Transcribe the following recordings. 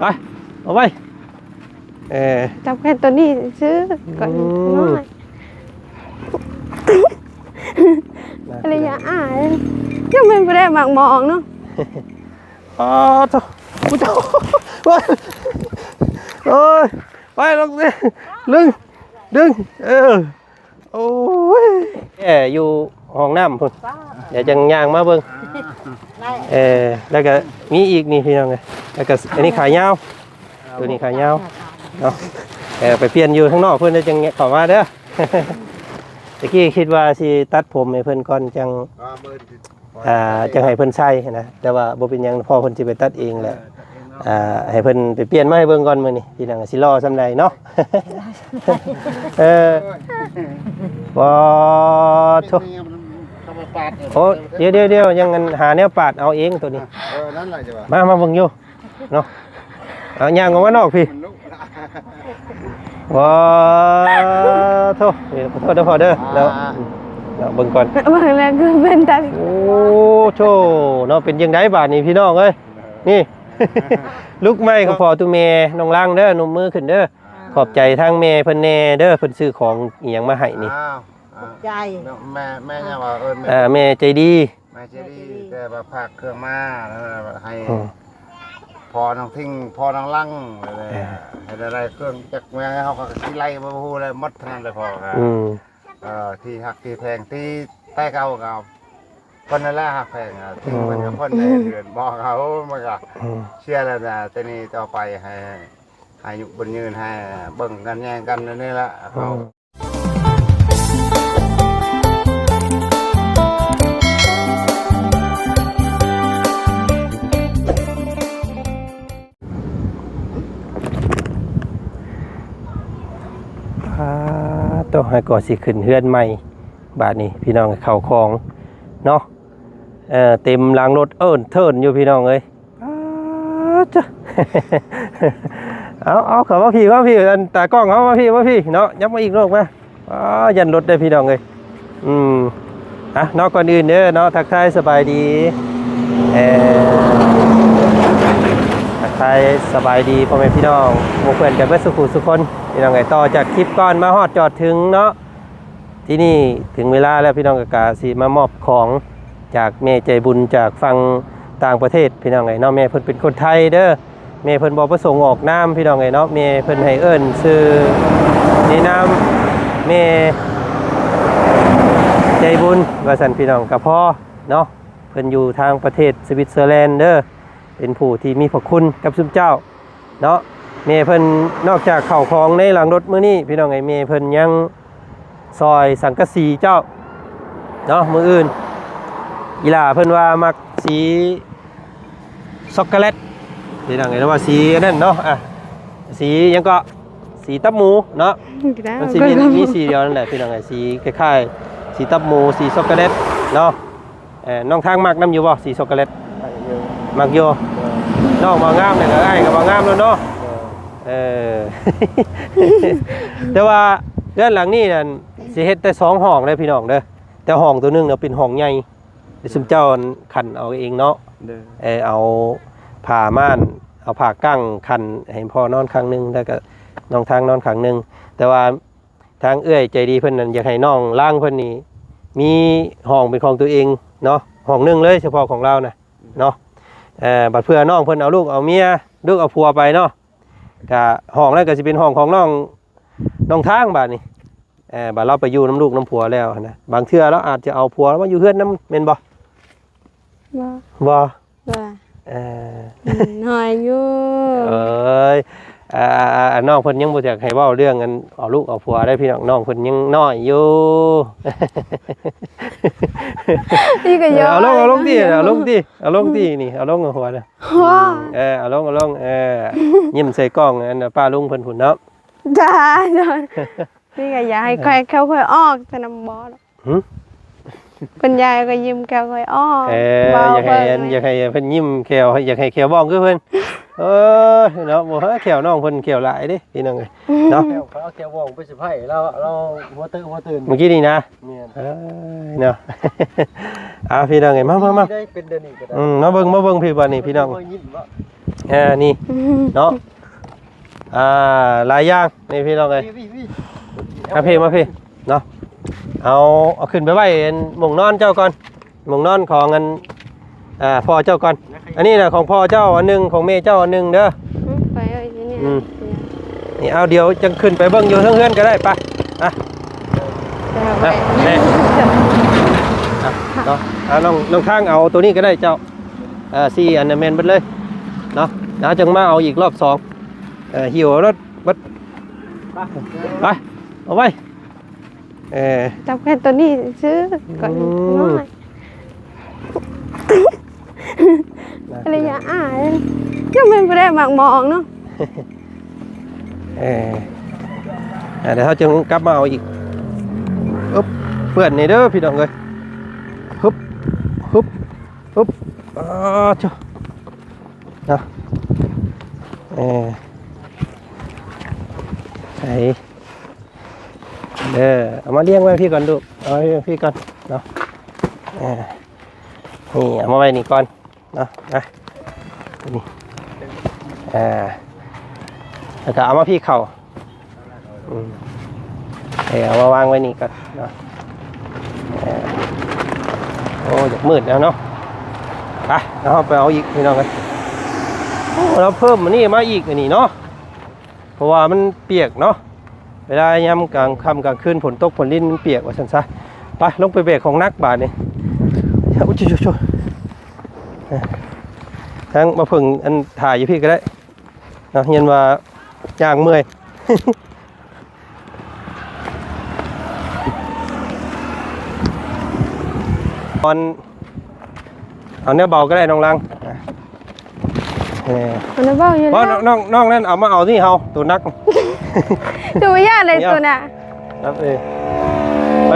ໄປ ເອົາໄປ ເອີ ຈັບແຄ່ຕົວນີ້ຊື່ ອືມ ກ່ອນນ້ອຍ ໄລຍະອ້າຍ ກໍແມ່ນບໍ່ໄດ້ມັກມອງເນາະ. ອ້າໂທ້ ໂອ້ຍ ໂອ້ຍ ໄປລົງ ດຶງ ດຶງ ເອີ ໂອ້ຍ ແອຢູ່ຫ້ອງນ້ຳພຸ້ນ ດຽວຈັ່ງຍ່າງມາເບິ່ງ ເອີ ແລ້ວກໍມີອີກນີ້ພີ່ນ້ອງເອີຍ ແລ້ວກໍອັນນີ້ຂາຍາວ ຕົວນີ້ຂາຍາວເນາະ ເອີ ໄປປ່ຽນຢູ່ຂ້າງນອກພຸ້ນ ແລ້ວຈັ່ງເຂົ້າມາເດີ. ຕະກີ້ຄິດວ່າຊິຕັດຜົມໃຫ້ເພິ່ນກ່ອນ ຈັ່ງ ອ່າ ຈັ່ງໃຫ້ເພິ່ນໃສ່ນະ ແຕ່ວ່າບໍ່ເປັນຫຍັງ ພໍ່ເພິ່ນຊິໄປຕັດເອງແຫຼະ ເອີ ຕັດເອງເນາະ ອ່າ ໃຫ້ເພິ່ນໄປປ່ຽນມາໃຫ້ເບິ່ງກ່ອນມື້ນີ້ ພີ່ນ້ອງ ຊິຫຼໍ່ສ່ຳໃດເນາະ. ເອີ ໂອ້ ໂອ້ ດຽວໆໆ ຍັງຫາແນວປາດເອົາເອງໂຕນີ້ ເອີ ນັ້ນແຫຼະ ມາ ມາເບິ່ງຢູ່ ເນາະ ເອົາຍ່າງອອກມານອກພີ້ ມັນລຸກລະ ວ້າໂທ້ ນີ້ ຂໍໂທດເດີພໍ່ເດີ ອ່າ ເນາະ ເນາະ ເບິ່ງກ່ອນ ເບິ່ງແລ້ວຄືເປັນຕາ ໂອ້ໂທ້ ເນາະ ເປັນຈັ່ງໃດບາດນີ້ພີ່ນ້ອງເອີຍ ນີ້ ລຸກໃໝ່ຂອງພໍ່ຕູ້ແມ່ນ້ອງລັງເດີ ນົບມືຂຶ້ນເດີ ອ່າ ຂອບໃຈທາງແມ່ເພິ່ນແດ່ເດີ ເພິ່ນຊື້ຂອງອີ່ຫຍັງມາໃຫ້ນີ້ ອ້າວ ຂອບໃຈ ແມ່ ແມ່ຫຍັງວ່າເອີ້ນ ອ່າ ແມ່ໃຈດີ ມາເຈດີ ແມ່ເຈດີ ແຕ່ວ່າຝາກເຄື່ອງມາ ເອີ ໃຫ້ ອືມ ພໍ່ນ້ອງທິງ ພໍ່ນ້ອງລັງ ເອີ ໃຫ້ໄດ້ເຄື່ອງຈັກແມ່ເຮົາກໍຊິໄລ່ບໍ່ຮູ້ແລ້ວ ໝົດເທົ່ານັ້ນແຫຼະພໍ່ກໍ ອືມ ເອີ ທີ່ຮັກທີ່ແພງ ທີ່ແຕ່ເກົ່າກໍເພິ່ນນັ້ນແຫຼະຮັກແພງ ອືມ ທີ່ເພິ່ນກໍເພິ່ນໃນເດືອນບໍ່ເຮົາ ມັນກໍ ອືມ ເຊື່ອແລ້ວນະ ແຕ່ນີ້ຕໍ່ໄປໃຫ້ ອາຍຸບືນຍືນ ໃຫ້ເບິ່ງກັນແຍງກັນແນວນີ້ແຫຼະ ອືມ ອ່າ ໂຕ ໃຫ້ກໍຊິຂຶ້ນເຮືອນໃໝ່ ບາດນີ້ພີ່ນ້ອງ ເຂົ້າຂອງເນາະ ເອີ ເຕັມຫຼັງລົດເອີ້ນເທີນຢູ່ພີ່ນ້ອງເອີຍ. ປາດເຈົ້າ ເອົາ ເອົາ ເຂົ້າມາພີ້ ມາພີ້ ອັນຕາກ້ອງເຮົາ ມາພີ້ ມາພີ້ເນາະ ຍັບມາອີກລູກມາ ອ້າ ຢ້ານລົດເດ້ພີ່ນ້ອງເອີຍ ອືມ ອ່ະເນາະ ກ່ອນອື່ນເດີເນາະ ທັກທາຍສະບາຍດີ ເອີ ທັກທາຍສະບາຍດີພໍ່ແມ່ພີ່ນ້ອງ ໝູ່ເພື່ອນກັນເບິດສູ່ຜູ້ສູ່ຄົນ ພີ່ນ້ອງເອີຍ ຕໍ່ຈາກຄລິບກ່ອນ ມາຮອດຈອດເຖິງເນາະ ທີ່ນີ້ເຖິງເວລາແລ້ວພີ່ນ້ອງ ກະ ກະຊິມາມອບຂອງຈາກແມ່ໃຈບຸນຈາກຝັ່ງຕ່າງປະເທດພີ່ນ້ອງເອີຍເນາະ ແມ່ເພິ່ນເປັນຄົນໄທເດີ ແມ່ເພິ່ນບໍ່ປະສົງອອກນາມພີ່ນ້ອງເອີຍເນາະ ແມ່ເພິ່ນໃຫ້ເອີ້ນຊື່ໃນນາມແມ່ໃຈບຸນວ່າຊັ້ນພີ່ນ້ອງ ກະພໍເນາະ ເພິ່ນຢູ່ທາງປະເທດສະວິດເຊີແລນເດີ ເປັນຜູ້ທີ່ມີພະຄຸນກັບຊຸມເຈົ້າ ເນາະ ແມ່ເພິ່ນນອກຈາກເຂົ້າຂອງໃນຫຼັງລົດມື້ນີ້ພີ່ນ້ອງເອີຍ ແມ່ເພິ່ນຍັງຊອຍສັງກະສີເຈົ້າເນາະ ມື້ອື່ນ ອີ່ຫຼ້າເພິ່ນວ່າມັກສີຊັອກໂກແລັດ ພີ່ນ້ອງເອີຍ ວ່າສີອັນນັ້ນເນາະ ອ່ະ ສີຫຍັງເກາະ ສີຕັບໝູເນາະ ມັນຊິມີ ມີສີດຽວນັ້ນແຫຼະພີ່ນ້ອງເອີຍ ສີຄ້າຍໆ ສີຕັບໝູ ສີຊັອກໂກແລັດເນາະ. ເອີ ນ້ອງທາງມັກນຳຢູ່ບໍ່ ສີຊັອກໂກແລັດ? ມັກຢູ່ ມັກຢູ່ ເອີ ນ້ອງວ່າງາມແລ້ວກໍອ້າຍກໍວ່າງາມແລ້ວເນາະ ເອີ ເອີ ແຕ່ວ່າເຮືອນຫຼັງນີ້ນັ້ນຊິເຮັດແຕ່ສອງຫ້ອງເດີພີ່ນ້ອງເດີ ແຕ່ຫ້ອງໂຕໜຶ່ງນະເປັນຫ້ອງໃຫຍ່ ຊຸມເຈົ້າຄັນເອົາເອງເນາະ ເອີ ເອົາຜ້າມ່ານ ເອົາຜ້າກັ້ງຄັນໃຫ້ພໍ່ນອນຂ້າງໜຶ່ງ ແລ້ວກໍນ້ອງທາງນອນຂ້າງໜຶ່ງ ແຕ່ວ່າ ທາງເອື້ອຍໃຈດີເພິ່ນນັ້ນ ຢາກໃຫ້ນ້ອງລາງເພິ່ນນີ້ ມີຫ້ອງເປັນຂອງຕົວເອງເນາະ ຫ້ອງໜຶ່ງເລີຍ ສະເພາະຂອງລາວນະເນາະ ເອີ ບັດເພື່ອນ້ອງເພິ່ນເອົາລູກເອົາເມຍ ລູກເອົາຜົວໄປເນາະ ກະຫ້ອງນັ້ນກະຊິເປັນຫ້ອງຂອງນ້ອງ ນ້ອງທາງບາດນີ້ ເອີ ບາດລາວໄປຢູ່ນຳລູກນຳຜົວແລ້ວຫັ້ນນະ ບາງເທື່ອລາວອາດຈະເອົາຜົວມາຢູ່ເຮືອນນຳ ແມ່ນບໍ່? ບໍ່ ບໍ່ ວ່າ ເອີ ອືມ ນ້ອຍຢູ່ ເອີຍ ອ່າ ນ້ອງເພິ່ນຍັງບໍ່ຢາກໃຫ້ເວົ້າເລື່ອງອັນເອົາລູກເອົາຜົວເດ້ພີ່ນ້ອງ ນ້ອງເພິ່ນຍັງນ້ອຍຢູ່ ນີ້ກໍຢອກ ເອີ ເອົາລົງ ເອົາລົງຕິ ເອົາລົງຕິ ເອົາລົງຕິ ນີ້ ເອົາລົງຫົວເດີ ເອີ ເອົາລົງ ເອົາລົງ ເອີ ຍິ້ມໃສ່ກ້ອງອັນປ້າລຸງເພິ່ນພຸ້ນເນາະ ຈ້າ ນີ້ກໍຢາກໃຫ້ຂ້ອຍ ເອີ ແຂ້ວຂ້ອຍອອກ ແຕ່ນຳບໍ່ດອກ ຫຶ ເພິ່ນຢາກໃຫ້ຂ້ອຍຍິ້ມແຂ້ວຂ້ອຍອອກ ເອີ ຢາກໃຫ້ອັນ ຢາກໃຫ້ເພິ່ນຍິ້ມແຂ້ວ ຢາກໃຫ້ແຂ້ວບ້ອງຄືເພິ່ນ ເອີ ເນາະ ບໍ່ ແຂ້ວນ້ອງເພິ່ນແຂ້ວຫຼາຍເດ້ພີ່ນ້ອງເອີຍ ເນາະ ແຂ້ວ ເອົາແຂ້ວບ້ອງໄປສະໄພລາວ ລາວຫົວເຕີຫົວຕື່ນ ເມື່ອກີ້ນີ້ນະ ແມ່ນ ເອີ ເນາະ ອ່າ ພີ່ນ້ອງເອີຍ ມາ ມາ ມາ ໄດ້ເປັນແບບນີ້ກໍໄດ້ ອືມ ມາເບິ່ງ ມາເບິ່ງພີ້ບາດນີ້ພີ່ນ້ອງ ເອີ ແອນີ້ເນາະ ອ່າ ຫຼາຍຢ່າງນີ້ພີ່ນ້ອງເອີຍ. ມາເພ ມາເພເນາະ ເອົາ ເອົາຂຶ້ນໄປໄວ້ໝ່ອງນອນເຈົ້າກ່ອນ ໝ່ອງນອນຂອງອັນ ອ່າ ພໍ່ເຈົ້າກ່ອນ. ອັນນີ້ນະຂອງພໍ່ເຈົ້າອັນໜຶ່ງ ຂອງແມ່ເຈົ້າອັນໜຶ່ງເດີ. ອືມ ໄປເອົາຢູ່ນີ້ ອືມ ນີ້ ເອົາ ດຽວຈັ່ງຂຶ້ນໄປເບິ່ງຢູ່ເທິງເຮືອນກໍໄດ້. ໄປ ອ່ະ ໄປ ອ່ະ ແມ່ ອ່ະ ເນາະ ອ່ະ ນ້ອງ ນ້ອງທາງເອົາໂຕນີ້ກໍໄດ້ເຈົ້າ. ເອີ ສີ່ອັນນັ້ນແມ່ນເບິດເລີຍເນາະ ແລ້ວຈັ່ງມາເອົາອີກລອບສອງ. ເອີ ຫິ້ວລົດເບິດ ໄປ ເອົາໄວ້. ເອີ ຈັບແຄ່ໂຕນີ້ຊື່ກ່ອນ ອືມ ນ້ອຍ ໄລຍະອາຍ ຍັງແມ່ນຜູ້ໃດມັກມອງເນາະ. ເອີ ອ່າ ດຽວເຮົາຈຶ່ງກັບມາເອົາອີກ. ອຶບ ເປື້ອນນີ້ເດີພີ່ນ້ອງເອີຍ. ຮຶບ ຮຶບ ຮຶບ ອ້າ ໂທ້ ເນາະ ເອີ ໃສ່ ເດີ ເອົາມາລຽງໄວ້ພີ້ກ່ອນລູກ ເອົາໄວ້ພີ້ກ່ອນເນາະ. ເອີ ນີ້ ເອົາມາໄວ້ນີ້ກ່ອນເນາະ ນະ ນີ້ ເອີ ແລ້ວກໍເອົາມາພີ້ເຂົ້າ. ອືມ ເອີ ເອົາມາວາງໄວ້ນີ້ກ່ອນເນາະ. ເອີ ໂອ້ ຢາກມືດແລ້ວເນາະ. ໄປ ເຮົາໄປເອົາອີກພີ່ນ້ອງເອີຍ. ໂອ້ ລາວເພີ່ມອັນນີ້ມາອີກ ອັນນີ້ເນາະ ເພາະວ່າມັນປຽກເນາະ ເວລາຍາມກາງຄ່ຳກາງຄືນ ຝົນຕົກຝົນລິນມັນປຽກວ່າຊັ້ນຊະ. ໄປ ລົງໄປແບກຂອງໜັກບາດນີ້. ອຸ້ຍ ໂອ້ ທາງມາເພິ່ງອັນ ຖ່າຍຢູ່ພີ້ກໍໄດ້ ເນາະ ເຫັນວ່າຍ່າງເມື່ອຍ. ອອນ ເອົາແນວເບົາກໍໄດ້ນ້ອງລັງ. ເອີ ເອົາແນວເບົາຢູ່ແລ້ວ ນ້ອງ ນ້ອງນັ້ນເອົາມາເອົານີ້ເຮົາ ໂຕໜັກ ໂຕບໍ່ຢ້ານເລີຍໂຕນະ. ເອີ ໄປ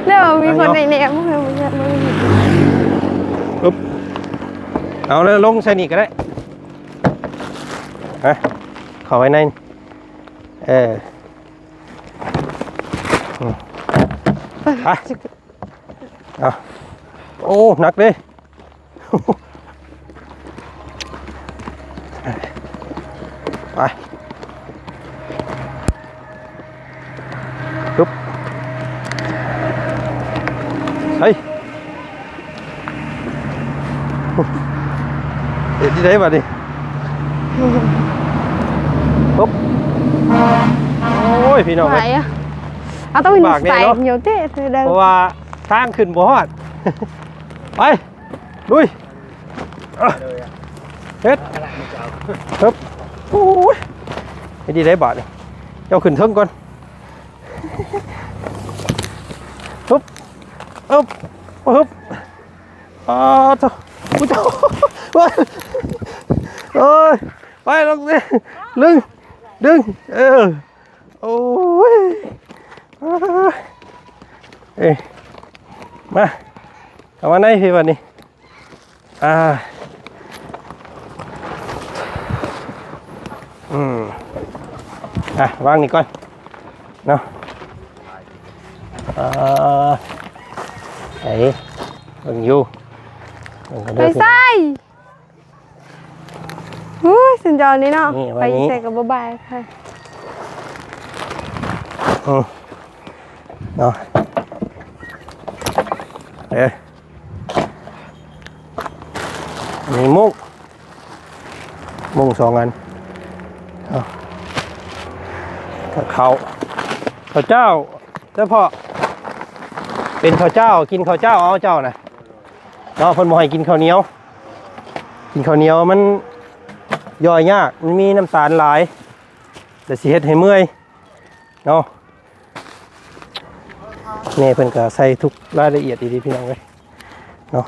ເດີ ມີຄົນໃນແນມ ປຶບ ເອົາແລ້ວລົງໃສ່ນີ້ກໍໄດ້. ມາ ເຂົ້າໄວ້ໃນ ເອີ ອືມ ໄປ ເອົາ ໂອ້ ໜັກເດ້. ໄປ ປຶບ ໄປ ເຮັດຈັ່ງໃດບາດນີ້ ປຶບ. ໂອ້ຍ ພີ່ນ້ອງເອີຍ ເອົາ ຕ້ອງມີສາຍ ເອີ ເພາະວ່າທາງຂຶ້ນບໍ່ຮອດ. ໄປ ລຸຍ ເຮັດ ຮຶບ ໂອ້ຍ ເຮັດຈັ່ງໃດບາດນີ້ ເຈົ້າຂຶ້ນເທິງກ່ອນ. ຮຶບ ຮຶບ ຮຶບ ອ້າໂທ້ ໂອ້ຍ ໂອ້ຍ ໄປລົງຊິ ດຶງ ດຶງ ເອີ ໂອ້ຍ ເອີ ມາ ເຂົ້າມາໃນພີ້ບາດນີ້. ອ່າ ອືມ ອ່ະ ວາງນີ້ກ່ອນເນາະ. ອ່າ ໄປເບິ່ງຢູ່ ເບິ່ງກັນເດີ ໄປໃສ? ອູ້ຍ ສຸດຍອດນີ້ເນາະ ນີ້ ໄປ ໄວ້ນີ້ ໃສ່ກັບບໍ່ບາຍ ອືມ ເນາະ ເອີ. ມີມຸ້ງ ມຸ້ງສອງອັນ ເອົາ ເຂົ້າ ເຂົ້າເຈົ້າ ເຈົ້າພໍ່ ເປັນເຂົ້າເຈົ້າ ກິນເຂົ້າເຈົ້າເອົາເຈົ້ານະເນາະ. ເພິ່ນບໍ່ໃຫ້ກິນເຂົ້າໜຽວ ກິນເຂົ້າໜຽວມັນຍ່ອຍຍາກ ມັນມີນ້ຳຕານຫຼາຍ ແລ້ວຊິເຮັດໃຫ້ເມື່ອຍເນາະ. ແມ່ເພິ່ນກໍໃສ່ທຸກລາຍລະອຽດອີ່ຫຼີ ພີ່ນ້ອງເອີຍເນາະ.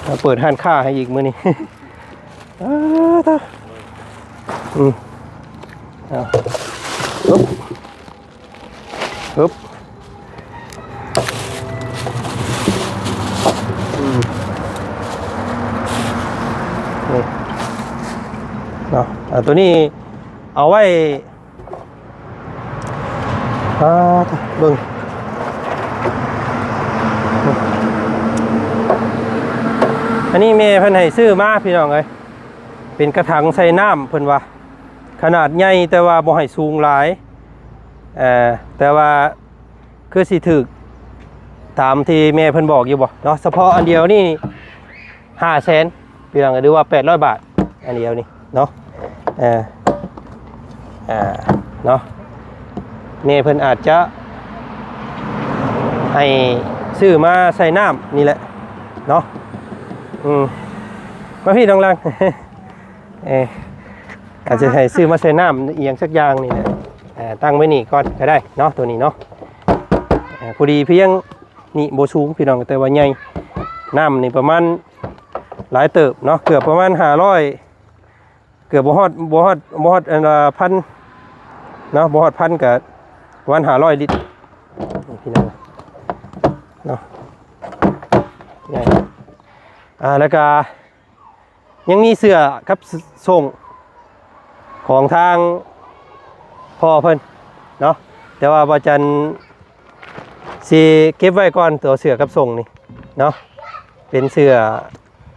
ມາເປີດຮ້ານຄ້າໃຫ້ອີກມື້ນີ້. ອ້າ ຕາ ອືມ ເອົາ ຮຶບ ຮຶບ ອືມ ນີ້ເນາະ. ອ່າ ໂຕນີ້ເອົາໄວ້ ອ່າ ເບິ່ງ ອັນນີ້ແມ່ເພິ່ນໃຫ້ຊື້ມາພີ່ນ້ອງເອີຍ ເປັນກະຖັງໃສ່ນ້ຳ ເພິ່ນວ່າຂະໜາດໃຫຍ່ ແຕ່ວ່າບໍ່ໃຫ້ສູງຫຼາຍ ເອີ ແຕ່ວ່າຄືຊິຖືກຕາມທີ່ແມ່ເພິ່ນບອກຢູ່ບໍ່ເນາະ? ສະເພາະອັນດຽວນີ້ຫ້າແສນ ພີ່ນ້ອງ ຫຼືວ່າແປດຮ້ອຍບາດ ອັນດຽວນີ້ເນາະ ເອີ ອ່າ ເນາະ ແມ່ເພິ່ນອາດຈະໃຫ້ຊື້ມາໃສ່ນ້ຳນີ້ແຫຼະເນາະ ອືມ ມາພີ່ນ້ອງລັງ ເອີ ອາດຈະໃຫ້ຊື້ມາໃສ່ນ້ຳອີ່ຫຍັງສັກຢ່າງນີ້ແຫຼະ ເອີ ຕັ້ງໄວ້ນີ້ກ່ອນກໍໄດ້ເນາະ ໂຕນີ້ເນາະ ເອີ ພໍດີພຽງນີ້ ບໍ່ສູງພີ່ນ້ອງ ແຕ່ວ່າໃຫຍ່ ນ້ຳນີ້ປະມານ ຫຼາຍເຕີບເນາະ ເກືອບປະມານຫ້າຮ້ອຍ ເກືອບບໍ່ຮອດ ບໍ່ຮອດ ບໍ່ຮອດ ອັນວ່າ ພັນເນາະ ບໍ່ຮອດພັນ ກະປະມານຫ້າຮ້ອຍລິດ ພີ່ນ້ອງເນາະ ໃຫຍ່ ອ່າ ແລ້ວກະຍັງມີເສື້ອກັບ ສ- ໂສ້ງຂອງທາງພໍ່ເພິ່ນເນາະ ແຕ່ວ່າບ່າວຈັນ ຊິເກັບໄວ້ກ່ອນ ຕົວເສື້ອກັບໂສ້ງນີ້ເນາະ ເປັນເສື້ອ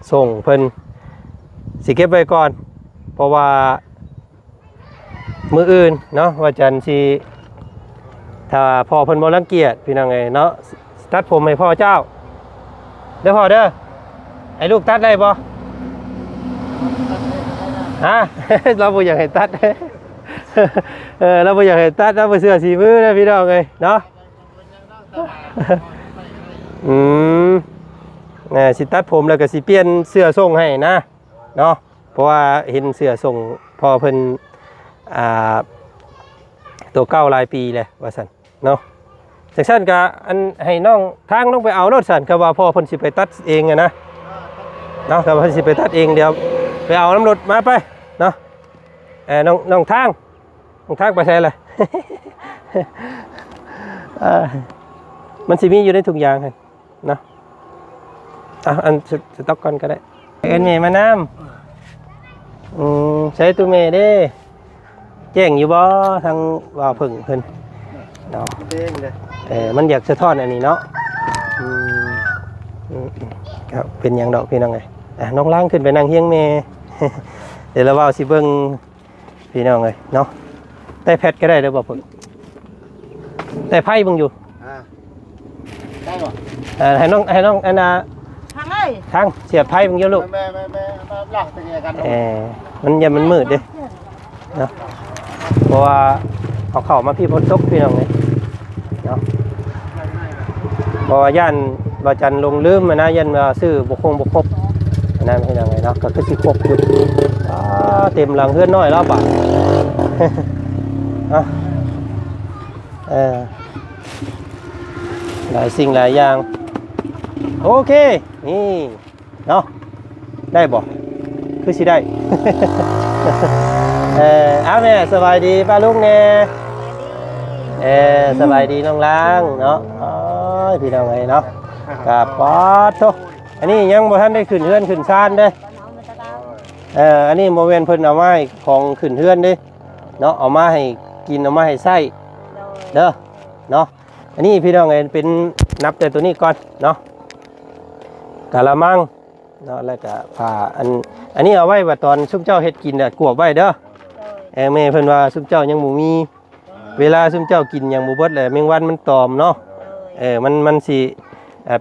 ໂສ້ງເພິ່ນ ຊິເກັບໄວ້ກ່ອນ ເພາະວ່າມື້ອື່ນເນາະ ວ່າຈັນຊິ ຖ້າພໍ່ເພິ່ນບໍ່ລັງກຽດ ພີ່ນ້ອງເອີຍເນາະ ຕັດຜົມໃຫ້ພໍ່ເຈົ້າເດີພໍ່ເດີ ໃຫ້ລູກຕັດໄດ້ບໍ່? ຮະ? ລາວບໍ່ຢາກໃຫ້ຕັດ ເອີ ລາວບໍ່ຢາກໃຫ້ຕັດ ລາວບໍ່ເຊື່ອສີມືເດີພີ່ນ້ອງເອີຍເນາະ ອືມ ເອີ ຊິຕັດຜົມແລ້ວກໍຊິປ່ຽນເສື້ອໂສ້ງໃຫ້ນະເນາະ ເພາະວ່າເຫັນເສື້ອໂສ້ງພໍ່ເພິ່ນ ອ່າ ໂຕເກົ່າຫຼາຍປີແລ້ວວ່າຊັ້ນເນາະ ຈັ່ງຊັ້ນກໍອັນໃຫ້ນ້ອງທາງລົງໄປເອົາໂລດຊັ້ນ ກໍວ່າພໍ່ເພິ່ນຊິໄປຕັດເອງຫັ້ນນະເນາະ ກໍວ່າເພິ່ນຊິໄປຕັດເອງ ດຽວໄປເອົານຳລົດມາໄປເນາະ ເອີ ນ້ອງ ນ້ອງທາງ ນ້ອງທາງໄປໃສລະ? ເອີ ມັນຊິມີຢູ່ໃນຖົງຢາງຫັ້ນເນາະ ເອົາ ອັນສະ ສະຕັອກກ່ອນກໍໄດ້ ເອີ້ນແມ່ມານຳ ອືມ ໃສຕູ້ແມ່ເດ້? ແຈ້ງຢູ່ບໍ່ ທາງບ່າວເຜິ້ງເພິ່ນເນາະ? ເອີ ມັນຢາກສະທ້ອນອັນນີ້ເນາະ ອືມ ອືມ ກໍເປັນຫຍັງດອກພີ່ນ້ອງເອີຍ ອ່ະ ນ້ອງລາງຂຶ້ນໄປນັ່ງຮຽງແມ່ ດຽວລະເວົ້າຊິເບິ່ງ ພີ່ນ້ອງເອີຍເນາະ ແຕະແພັດກໍໄດ້ເດີບໍ່ເພິ່ງ ແຕະໄຟເບິ່ງຢູ່ ອ່າ ໄດ້ບໍ່ ເອີ ໃຫ້ນ້ອງ ໃຫ້ນ້ອງອັນນ່າ ທາງເອີຍ ທາງສຽບໄຟເບິ່ງຢູ່ລູກ ແມ່ໆໆ ເອີ ມັນຢ່າມັນມືດເດ້ເນາະ ເພາະວ່າເອົາເຂົ້າມາພີ້ຝົນຕົກພີ່ນ້ອງເອີຍ ເນາະ ເພາະວ່າຢ້ານວ່າຈັນຫຼົງລືມຫັ້ນນະ ຢ້ານວ່າຊື້ບໍ່ຄົງບໍ່ຄົບຫັ້ນນະ ພີ່ນ້ອງເອີຍເນາະ ກໍຄືຊິຄົບຢູ່ ອ່າ ເຕັມຫຼັງເຮືອນນ້ອຍແລ້ວບາດ ເອີ ຫຼາຍສິ່ງຫຼາຍຢ່າງ ໂອເຄ ນີ້ ເນາະ ໄດ້ບໍ່? ຄືຊິໄດ້ ເອີ ອ້າວ ແມ່ ສະບາຍດີປ້າລຸງແດ່ ເອີ ສະບາຍດີນ້ອງລາງເນາະ ໂອ້ຍ ພີ່ນ້ອງເອີຍເນາະ ກະປາດໂທ ອັນນີ້ຍັງບໍ່ທັນໄດ້ຂຶ້ນເຮືອນຂຶ້ນຊານເດ້ ເອີ ອັນນີ້ບໍ່ແມ່ນເພິ່ນເອົາມາໃຫ້ຂອງຂຶ້ນເຮືອນເດ້ເນາະ ເອົາມາໃຫ້ກິນ ເອົາມາໃຫ້ໃຊ້ເດີເນາະ ອັນນີ້ພີ່ນ້ອງເອີຍ ເປັນ ນັບແຕ່ໂຕນີ້ກ່ອນເນາະ ກະລະມັງ ເນາະ ແລ້ວກະຜ້າ ອັນ ອັນນີ້ເອົາໄວ້ວ່າຕອນຊຸມເຈົ້າເຮັດກິນນະ ກວບໄວ້ເດີ ເອີ ແມ່ເພິ່ນວ່າຊຸມເຈົ້າຍັງບໍ່ມີ ເວລາຊຸມເຈົ້າກິນຫຍັງບໍ່ເບິດແລ້ວ ແມງວັນມັນຕອມເນາະ ເອີ ມັນ ມັນຊິ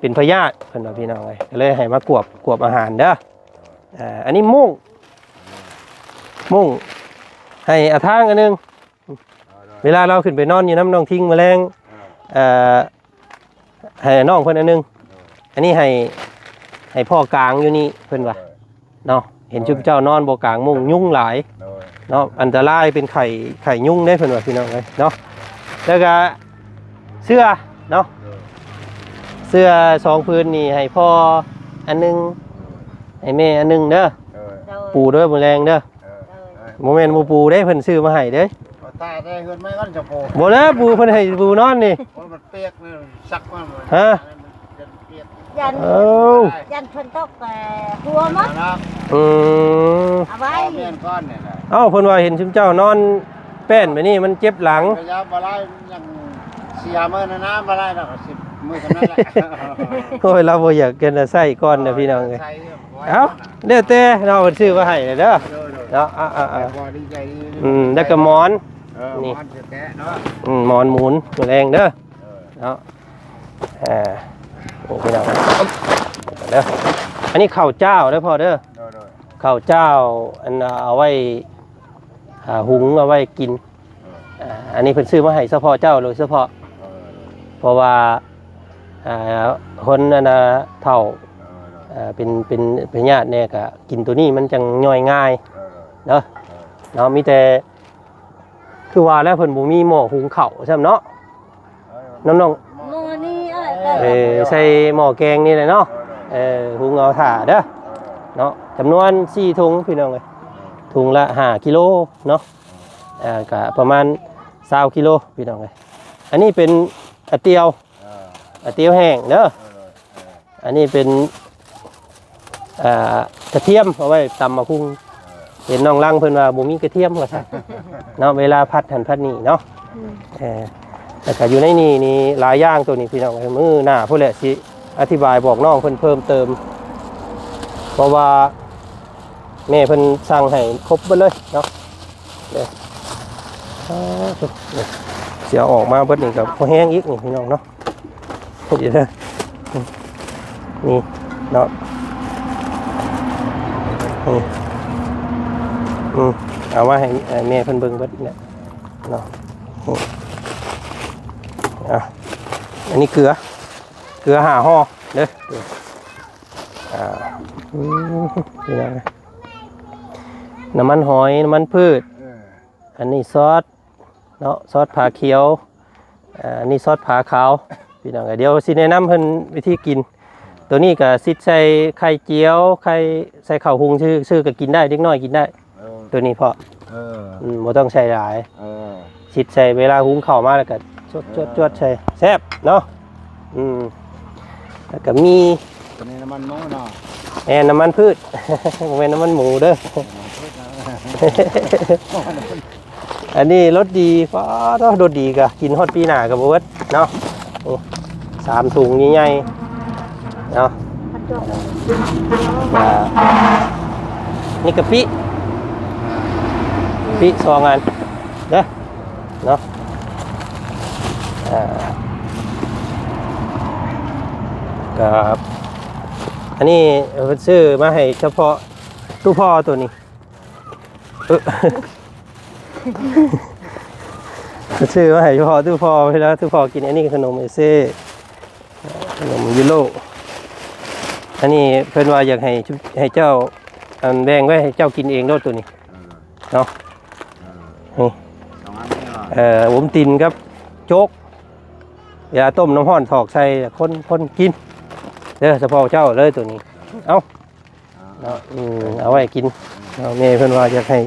ເປັນພະຍາດ ເພິ່ນວ່າ ພີ່ນ້ອງເອີຍ ກໍເລີຍໃຫ້ມາກວບ ກວບອາຫານເດີ ອັນນີ້ມຸ້ງ ມຸ້ງ ໃຫ້ອາທາງອັນໜຶ່ງ ເວລາລາວຂຶ້ນໄປນອນຢູ່ນຳນ້ອງທິງມື້ແລງ ເອີ ໃຫ້ນ້ອງເພິ່ນອັນໜຶ່ງ ອັນນີ້ໃຫ້ ໃຫ້ພໍ່ກາງຢູ່ນີ້ ເພິ່ນວ່າເນາະ ເຫັນຊຸມເຈົ້ານອນບໍ່ກາງມຸ້ງ ຍຸງຫຼາຍເນາະ ອັນຕະລາຍເປັນໄຂ້ ໄຂ້ຍຸງເດ້ ເພິ່ນວ່າ ພີ່ນ້ອງເອີຍເນາະ ແລ້ວກະເສື້ອເນາະ ເສື້ອສອງຜືນນີ້ໃຫ້ພໍ່ອັນໜຶ່ງ ໃຫ້ແມ່ອັນໜຶ່ງເດີ ປູເດີມື້ແລງເດີ ບໍ່ແມ່ນບໍ່ປູເດ້ ເພິ່ນຊື້ມາໃຫ້ເດ້ ຖ້າໄດ້ເຮືອນໃໝ່ກ່ອນຈະປູ ບໍ່ແລ້ວ ປູເພິ່ນໃຫ້ປູນອນນີ້ ໂອ້ຍ ມັນປຽກ ຊັກມາ ຮະ ມັນເປັນປຽກ ຢ້ານ ເອີ ຢ້ານຝົນຕົກ ເອີ ຫົວໝົດ ອືມ ເອົາໄວ້ ເອົາເມຍນກ່ອນນີ້ນະ ເອົ້າ ເພິ່ນວ່າເຫັນຊຸມເຈົ້ານອນແປ້ນແບບນີ້ ມັນເຈັບຫຼັງ ໄລຍະບໍ່ຫຼາຍ ຍັງສີ່ຫ້າມື້ນະນະ ບໍ່ຫຼາຍດອກ ສິບມື້ເທົ່ານັ້ນແຫຼະ ໂອ້ຍ ລາວບໍ່ຢາກກັນນະ ໃຊ້ກ່ອນນະ ພີ່ນ້ອງເອີຍ ໃຊ້ ເອົ້າ ແລ້ວແຕ່ເນາະ ເພິ່ນຊື້ມາໃຫ້ເດີເນາະ. ເອົາໆໆ ອືມ ແລ້ວກໍໝອນ ເອີ ນີ້ ໝອນແຕະໆເນາະ ອືມ ໝອນໝູນ ແຮງເດີເນາະ. ເອີ ນີ້ພີ່ນ້ອງເດີ ອັນນີ້ເຂົ້າຈ້າວເດີພໍ່ເດີ ເຂົ້າຈ້າວ ອັນ ເອົາໄວ້ ຫຸງເອົາໄວ້ກິນ. ເອີ ອັນນີ້ເພິ່ນຊື້ມາໃຫ້ສະເພາະເຈົ້າໂດຍສະເພາະ ເອີ ເພາະວ່າ ອ່າ ຄົນອັນນ່າເຖົ້າ ເອີ ເປັນ ເປັນພະຍາດແດ່ ກະກິນໂຕນີ້ມັນຈັ່ງຍ່ອຍງ່າຍ ເອີ ເນາະ ເອີ ເນາະ. ມີແຕ່ ຄືວ່າແລ້ວ ເພິ່ນບໍ່ມີໝໍ້ຫຸງເຂົ້າຊ້ຳເນາະ ເອີ ນ້ອງໆ ໝໍ້ນີ້ ເອີ ໃສ່ໝໍ້ແກງນີ້ແຫຼະເນາະ ເອີ ຫຸງເອົາຖ້າເດີ ເອີ ເນາະ. ຈຳນວນສີ່ຖົງພີ່ນ້ອງເອີຍ ເອີ ຖົງລະຫ້າກິໂລເນາະ. ອ່າ ກະປະມານຊາວກິໂລພີ່ນ້ອງເອີຍ. ອັນນີ້ເປັນອາຕຽວ ເອີ ອາຕຽວແຫ້ງເດີ ເອີ ເອີ ອັນນີ້ເປັນ ອ່າ ກະທຽມ ເອົາໄວ້ຕຳໝາກຫຸ່ງ ເອີ ເຫັນນ້ອງລັງເພິ່ນວ່າບໍ່ມີກະທຽມວ່າຊັ້ນເນາະ ເວລາຜັດຫັ້ນຜັດນີ້ເນາະ ອືມ ເອີ ແລ້ວກະຢູ່ໃນນີ້ນີ້ຫຼາຍຢ່າງໂຕນີ້ພີ່ນ້ອງເອີຍ. ມື້ໜ້າພຸ້ນແຫຼະຊິອະທິບາຍບອກນ້ອງເພິ່ນເພີ່ມເຕີມ ເພາະວ່າ ແມ່ເພິ່ນສັ່ງໃຫ້ຄົບເບິດເລີຍເນາະ. ເອີ ຊິເອົາອອກມາເບິດນີ້ກໍພໍແຮງອີກນີ້ພີ່ນ້ອງເນາະ ເດີ ນີ້ເນາະ ນີ້ ອືມ ເອົາມາໃຫ້ແມ່ເພິ່ນເບິ່ງເບິດແຫຼະເນາະ. ນີ້ ອ່ະ ອັນນີ້ເກືອ ເກືອຫ້າຫໍ່ເດີ. ອ່າ ອືມ ພີ່ນ້ອງ ນ້ຳມັນຫອຍ ນ້ຳມັນພືດ ເອີ ອັນນີ້ຊອດເນາະ ຊອດຜາຂຽວ ອ່າ ອັນນີ້ຊອດຜາຂາວ ພີ່ນ້ອງ. ດຽວຊິແນະນຳເພິ່ນວິທີກິນ. ໂຕນີ້ກະຊິດໃສ່ໄຂ່ຈຽວ ໄຂ່ ໃສ່ເຂົ້າຫຸງຊື່ໆ ກະກິນໄດ້ ເດັກນ້ອຍກິນໄດ້. ເອີ ໂຕນີ້ພໍ່ ເອີ ອືມ ບໍ່ຕ້ອງໃສ່ຫຼາຍ ເອີ ຊິດໃສ່ເວລາຫຸງເຂົ້າມາ ແລ້ວກໍຈວດໆໆໃສ່ ແຊບເນາະ. ອືມ ແລ້ວກໍມີ ອັນນີ້ນ້ຳມັນໝູເນາະ ແມ່ນ ນ້ຳມັນພືດ ບໍ່ແມ່ນນ້ຳມັນໝູເດີ. ນ້ຳມັນພືດນະ ອັນນີ້ລົດດີ ປ້າດ ລົດດີກະກິນຮອດປີໜ້າກະບໍ່ເບິດເນາະ. ໂອ້ ສາມຖົງໃຫຍ່ໆເນາະ. ກະ ນີ້ກະປິ ປິສອງອັນເດີເນາະ. ອ່າ ກະ ອັນນີ້ເພິ່ນຊື້ມາໃຫ້ສະເພາະຕູ້ພໍ່ໂຕນີ້ ເອີ ຊື້ມາໃຫ້ສະເພາະຕູ້ພໍ່ ເວລາຕູ້ພໍ່ກິນ. ອັນນີ້ຂະໜົມເອເຊ ຂະໜົມຢູໂຣ. ອັນນີ້ເພິ່ນວ່າຢາກໃຫ້ ໃຫ້ເຈົ້າ ອັນ ແບ່ງໄວ້ໃຫ້ເຈົ້າກິນເອງໂລດໂຕນີ້ ເອີ ເນາະ. ເອີ ນີ້ ສອງອັນນີ້ເນາະ ເອີ ໂອວັນຕິນກັບໂຈກ ເວລາຕົ້ມນ້ຳຮ້ອນຖອກໃສ່ ຄົນ ຄົນກິນເດີ ສະເພາະເຈົ້າເລີຍໂຕນີ້. ເອົ້າ ເນາະ ອືມ ເອົາໄວ້ກິນເນາະ. ແມ່ເພິ່ນວ່າຢາກໃຫ້